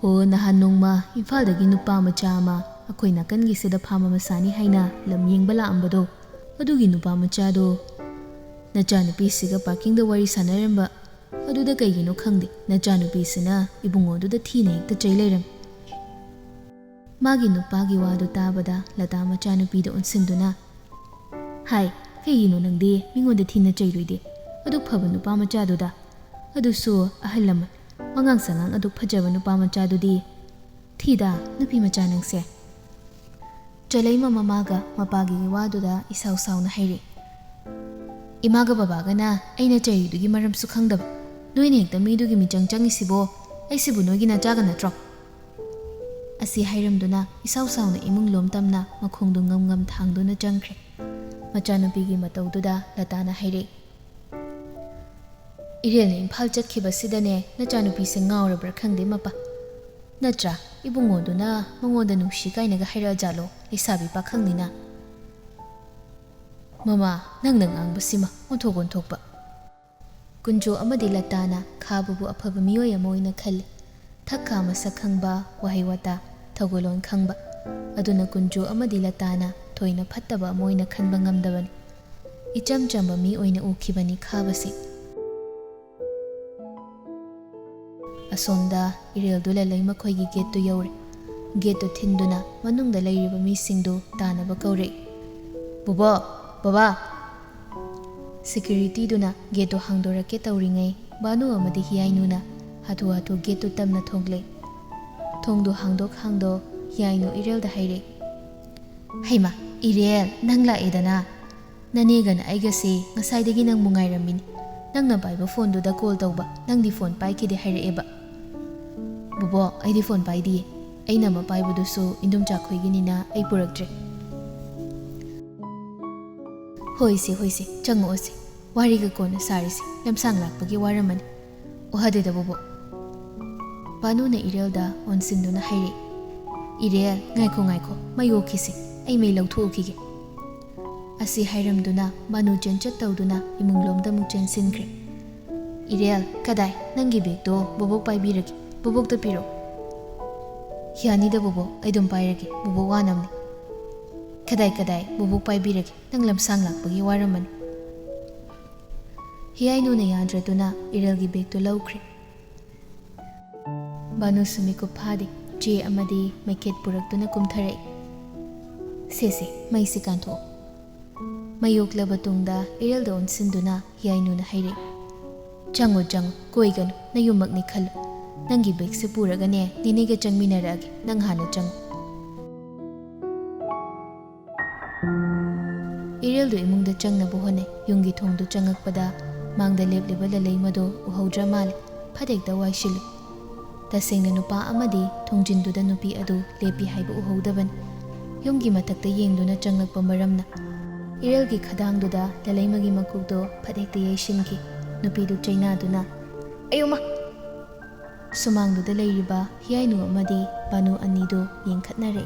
"ꯍꯣ, ꯅꯍꯥꯟ ꯅꯣꯡꯃ ꯏꯝꯐꯥꯜꯗꯒꯤ ꯅꯨꯄꯥ ꯃꯆꯥ ꯑꯃ ꯑꯩꯈꯣꯏ ꯅꯥꯀꯟꯒꯤꯁꯤꯗ ꯐꯥꯝ ꯑꯃ ꯁꯥꯅꯤ ꯍꯥꯏꯅ ꯂꯝ ꯌꯦꯡꯕ ꯂꯥꯛꯑꯝꯕꯗꯣ, ꯑꯗꯨꯒꯤ ꯅꯨꯄꯥ ꯃꯆꯥꯗꯣ ꯅꯆꯥꯅꯨꯄꯤꯁꯤꯒ ꯄꯥꯔꯀꯤꯡꯗ ꯋꯥꯔꯤ ꯁꯥꯟꯅꯔꯝꯕ꯫ ꯑꯗꯨꯗ ꯀꯩꯒꯤꯅꯣ ꯈꯪꯗꯦ, ꯅꯆꯥꯅꯨꯄꯤꯁꯤꯅ ꯏꯕꯨꯡꯉꯣꯗꯨꯗ ꯊꯤꯅ ꯍꯦꯛꯇ ꯆꯩ ꯂꯩꯔꯝꯃꯤ꯫" ꯃꯥꯒꯤ ꯅꯨꯄꯥꯒꯤ ꯋꯥꯗꯨ ꯇꯥꯕꯗ ꯂꯇꯥ ꯃꯆꯥꯅꯨꯄꯤꯗ ꯑꯣꯟꯁꯤꯟꯗꯨꯅ, "ꯍꯥꯏ, ꯀꯩꯒꯤꯅꯣ ꯅꯪꯗꯤ ꯃꯤꯉꯣꯟꯗ ꯊꯤꯅ ꯆꯩꯔꯨꯏꯗꯤ? ꯑꯗꯨꯛ ꯐꯕ ꯅꯨꯄꯥ ꯃꯆꯥꯗꯨꯗ, ꯑꯗꯨꯁꯨ ꯑꯍꯜ ꯂꯃꯟ, ꯋꯥꯉꯥꯡ ꯁꯉꯥꯡ ꯑꯗꯨꯛ ꯐꯖꯕ ꯅꯨꯄꯥ ꯃꯆꯥꯗꯨꯗꯤ꯫ ꯊꯤꯗ, ꯅꯨꯄꯤ ꯃꯆꯥ ꯅꯪꯁꯦ꯫" ꯆꯂꯩꯃ ꯃꯃꯥꯒ ꯃꯄꯥꯒꯤ ꯋꯥꯗꯨꯗ ꯏꯁꯥꯎ ꯁꯥꯎꯅ ꯍꯥꯏꯔꯛꯏ, "ꯏꯃꯥꯒ ꯕꯕꯥꯒꯅ ꯑꯩꯅ ꯆꯩꯔꯤꯗꯨꯒꯤ ꯃꯔꯝꯁꯨ ꯈꯪꯗꯕ, ꯅꯣꯏꯅ ꯍꯦꯛꯇ ꯃꯤꯗꯨꯒꯤ ꯃꯤꯆꯪ ꯆꯪꯉꯤꯁꯤꯕꯣ? ꯑꯩꯁꯤꯕꯨ ꯅꯣꯏꯒꯤ ꯅꯆꯥꯒ ꯅꯠꯇ꯭ꯔꯣ?" ꯑꯁꯤ ꯍꯥꯏꯔꯝꯗꯨꯅ ꯏꯁꯥꯎ ꯁꯥꯎꯅ ꯏꯃꯨꯡ ꯂꯣꯝ ꯇꯝꯅ ꯃꯈꯣꯡꯗꯨ ꯉꯝ ꯉꯝ ꯊꯥꯡꯗꯨꯅ ꯆꯪꯈ꯭ꯔꯦ꯫ ꯃꯆꯥꯅꯨꯄꯤꯒꯤ ꯃꯇꯧꯗꯨꯗ ꯂꯇꯥꯅ ꯍꯥꯏꯔꯛꯏ, "ꯏꯔꯦꯜꯅ ꯏꯝꯐꯥꯜ ꯆꯠꯈꯤꯕꯁꯤꯗꯅꯦ ꯅꯆꯥꯅꯨꯄꯤꯁꯦ ꯉꯥꯎꯔꯕ꯭ꯔꯥ ꯈꯪꯗꯦ ꯃꯄꯥ꯫ ꯅꯠꯇ꯭ꯔꯥ, ꯏꯕꯨꯡꯉꯣꯗꯨꯅ ꯃꯉꯣꯟꯗ ꯅꯨꯡꯁꯤ ꯀꯥꯏꯅꯒ ꯍꯥꯏꯔꯛꯑꯖꯥꯠꯂꯣ, ꯂꯩꯁꯥꯕꯤ ꯄꯥꯈꯪꯅꯤꯅ?" ꯃꯃꯥ, ꯅꯪꯅ ꯉꯥꯡꯕꯁꯤꯃ ꯑꯣꯟꯊꯣꯛ ꯑꯣꯟꯊꯣꯛꯄ꯫ ꯀꯨꯟꯖꯣ ꯑꯃꯗꯤ ꯂꯇꯥꯅ ꯈꯥꯕꯕꯨ ꯑꯐꯕ ꯃꯤꯑꯣꯏ ꯑꯃ ꯑꯣꯏꯅ ꯈꯜꯂꯤ꯫ ꯊꯛ ꯈꯥ ꯃꯁꯛ ꯈꯪꯕ, ꯋꯥꯍꯩ ꯋꯥꯇꯥ, ꯊꯧꯒꯜꯂꯣꯟ ꯈꯪꯕ꯫ ꯑꯗꯨꯅ ꯀꯨꯟꯖꯣ ꯑꯃꯗꯤ ꯂꯇꯥꯅ ꯊꯣꯏꯅ ꯐꯠꯇꯕ ꯑꯃ ꯑꯣꯏꯅ ꯈꯟꯕ ꯉꯝꯗꯕꯅꯤ꯫ ꯏꯆꯝ ꯆꯝꯕ ꯃꯤ ꯑꯣꯏꯅ ꯎꯈꯤꯕꯅꯤ ꯈꯥꯕꯁꯤ꯫ ꯑꯁꯣꯝꯗ ꯏꯔꯦꯜꯗꯨ ꯂꯂꯩ ꯃꯈꯣꯏꯒꯤ ꯒꯦꯠꯇꯨ ꯌꯧꯔꯦ꯫ ꯒꯦꯠꯇꯨ ꯊꯤꯟꯗꯨꯅ ꯃꯅꯨꯡꯗ ꯂꯩꯔꯤꯕ ꯃꯤꯁꯤꯡꯗꯨ ꯇꯥꯅꯕ ꯀꯧꯔꯛꯏ꯫ "ꯕꯣꯕꯣ! ꯕꯕꯥ!" ꯁꯦꯀ꯭ꯌꯨꯔꯤꯇꯤꯗꯨꯅ ꯒꯦꯠꯇꯨ ꯍꯥꯡꯗꯣꯔꯛꯀꯦ ꯇꯧꯔꯤꯉꯩ, ꯕꯥꯅꯨ ꯑꯃꯗꯤ ꯍꯤꯌꯥꯏꯅꯨꯅ ꯍꯥꯊꯨ ꯍꯥꯊꯨ ꯒꯦꯠꯇꯨ ꯇꯝꯅ ꯊꯣꯛꯂꯦ꯫ ꯊꯣꯡꯗꯨ ꯍꯥꯡꯗꯣꯛ ꯍꯥꯡꯗꯣꯛ ꯍꯤꯌꯥꯏꯅꯨ ꯏꯔꯦꯜꯗ ꯍꯥꯏꯔꯦ꯫ "ꯍꯩꯃꯥ, ꯏꯔꯦꯜ, ꯅꯪ ꯂꯥꯛꯑꯦꯗꯅ! ꯅꯅꯦꯒꯅ ꯑꯩꯒꯁꯦ ꯉꯁꯥꯏꯗꯒꯤ ꯅꯪꯕꯨ ꯉꯥꯏꯔꯝꯃꯤꯅꯤ꯫ ꯅꯪꯅ ꯄꯥꯏꯕ ꯐꯣꯟꯗꯨꯗ ꯀꯣꯜ ꯇꯧꯕ, ꯅꯪꯗꯤ ꯐꯣꯟ ꯄꯥꯏꯈꯤꯗꯦ ꯍꯥꯏꯔꯛꯑꯦꯕ꯫" "ꯕꯣꯕꯣ, ꯑꯩꯗꯤ ꯐꯣꯟ ꯄꯥꯏꯗꯤꯌꯦ꯫ ꯑꯩꯅ ꯑꯃ ꯄꯥꯏꯕꯗꯨꯁꯨ ꯏꯟꯗꯣꯝꯆꯥꯈꯣꯏꯒꯤꯅꯤꯅ ꯑꯩ ꯄꯨꯔꯛꯇ꯭ꯔꯦ꯫" "ꯍꯣꯏꯁꯦ, ꯍꯣꯏꯁꯦ, ꯆꯪꯉꯛꯑꯣꯁꯦ꯫ ꯋꯥꯔꯤꯒ ꯀꯣꯟꯅ ꯁꯥꯔꯤꯁꯦ꯫ ꯂꯝꯁꯥꯡ ꯂꯥꯛꯄꯒꯤ ꯋꯥꯔꯝꯃꯅꯤ꯫" "ꯑꯣ, ꯍꯥꯗꯦꯗ ꯕꯣꯕꯣ꯫" ꯕꯥꯅꯨꯅ ꯏꯔꯦꯜꯗ ꯑꯣꯟꯁꯤꯟꯗꯨꯅ ꯍꯥꯏꯔꯛꯏ꯫ "ꯏꯔꯦꯜ, ꯉꯥꯏꯈꯣ, ꯉꯥꯏꯈꯣ, ꯃꯩ ꯑꯣꯛꯈꯤꯁꯦ꯫ ꯑꯩ ꯃꯩ ꯂꯧꯊꯣꯛꯎꯈꯤꯒꯦ꯫" ꯑꯁꯤ ꯍꯥꯏꯔꯝꯗꯨꯅ ꯕꯥꯅꯨ ꯆꯦꯟꯆꯠ ꯇꯧꯗꯨꯅ ꯏꯃꯨꯡꯂꯣꯝꯗ ꯑꯃꯨꯛ ꯆꯦꯟꯁꯤꯟꯈ꯭ꯔꯦ꯫ "ꯏꯔꯦꯜ, ꯀꯗꯥꯏ? ꯅꯪꯒꯤ ꯕꯦꯒꯇꯣ ꯕꯣꯕꯣꯛ ꯄꯥꯏꯕꯤꯔꯒꯦ꯫ ꯕꯣꯕꯣꯛꯇ ꯄꯤꯔꯛꯑꯣ꯫" "ꯌꯥꯅꯤꯗ ꯕꯣꯕꯣꯛ, ꯑꯩ ꯑꯗꯨꯝ ꯄꯥꯏꯔꯒꯦ꯫ ꯕꯣꯕꯣꯛ ꯋꯥꯅꯕꯅꯤ꯫" "ꯀꯗꯥꯏ, ꯀꯗꯥꯏ? ꯕꯣꯕꯣꯛ ꯄꯥꯏꯕꯤꯔꯒꯦ꯫ ꯅꯪ ꯂꯝꯁꯥꯡ ꯂꯥꯛꯄꯒꯤ ꯋꯥꯔꯝꯃꯅꯤ꯫" ꯍꯤꯌꯥꯏꯅꯨꯅ ꯌꯥꯗ꯭ꯔꯗꯨꯅ ꯏꯔꯦꯜꯒꯤ ꯕꯦꯒꯇꯨ ꯂꯧꯈ꯭ꯔꯦ꯫ ꯕꯥꯅꯨꯁꯨ ꯃꯤꯀꯨꯞ ꯐꯥꯗꯦ꯫ ꯆꯦ ꯑꯃꯗꯤ ꯃꯩꯈꯦꯠ ꯄꯨꯔꯛꯇꯨꯅ ꯀꯨꯝꯊꯔꯛꯏ꯫ "ꯁꯦ, ꯁꯦ, ꯃꯩꯁꯤ ꯀꯥꯟꯊꯣꯛꯑꯣ꯫" ꯃꯩ ꯑꯣꯛꯂꯕ ꯇꯨꯡꯗ ꯏꯔꯦꯜꯗ ꯑꯣꯟꯁꯤꯟꯗꯨꯅ ꯍꯤꯌꯥꯏꯅꯨꯅ ꯍꯥꯏꯔꯛꯏ꯫ "ꯆꯪꯉꯨ, ꯆꯪꯉꯨ, ꯀꯣꯏꯒꯅꯨ, ꯅꯌꯨꯝꯃꯛꯅꯤ ꯈꯜꯂꯨ꯫ ꯅꯪꯒꯤ ꯕꯦꯒꯁꯦ ꯄꯨꯔꯒꯅꯦ, ꯅꯦꯅꯦꯒ ꯆꯪꯃꯤꯟꯅꯔꯛꯑꯒꯦ, ꯅꯪ ꯍꯥꯟꯅ ꯆꯪꯉꯨ꯫" ꯏꯔꯦꯜꯗꯨ ꯏꯃꯨꯡꯗ ꯆꯪꯅꯕ ꯍꯣꯠꯅꯩ꯫ ꯌꯨꯝꯒꯤ ꯊꯣꯡꯗꯨ ꯆꯪꯉꯛꯄꯗ ꯃꯥꯡꯗ ꯂꯦꯞꯂꯤꯕ ꯂꯂꯩꯃꯗꯣ ꯎꯍꯧꯗ꯭ꯔ ꯃꯥꯜꯂꯦ꯫ ꯐꯠ ꯍꯦꯛꯇ ꯋꯥꯏꯁꯤꯜꯂꯨ꯫ ꯇꯁꯦꯡꯅ ꯅꯨꯄꯥ ꯑꯃꯗꯤ ꯊꯣꯡꯖꯤꯟꯗꯨꯗ ꯅꯨꯄꯤ ꯑꯗꯨ ꯂꯦꯞꯄꯤ ꯍꯥꯏꯕ ꯎꯍꯧꯗꯕꯅꯤ꯫ ꯌꯨꯝꯒꯤ ꯃꯊꯛꯇ ꯌꯦꯡꯗꯨꯅ ꯆꯪꯂꯛꯄ ꯃꯔꯝꯅ ꯏꯔꯦꯜꯒꯤ ꯈꯗꯥꯡꯗꯨꯗ ꯂꯂꯩꯃꯒꯤ ꯃꯀꯣꯛꯇꯣ ꯐꯠ ꯍꯦꯛꯇ ꯌꯩꯁꯤꯟꯈꯤ꯫ ꯅꯨꯄꯤꯗꯨ ꯆꯩꯅꯥꯗꯨꯅ, "ꯑꯌꯣꯃ!" ꯁꯨꯃꯥꯡꯗꯨꯗ ꯂꯩꯔꯤꯕ ꯍꯤꯌꯥꯏꯅꯨ ꯑꯃꯗꯤ ꯕꯥꯅꯨ ꯑꯅꯤꯗꯨ ꯌꯦꯡꯈꯠꯅꯔꯦ꯫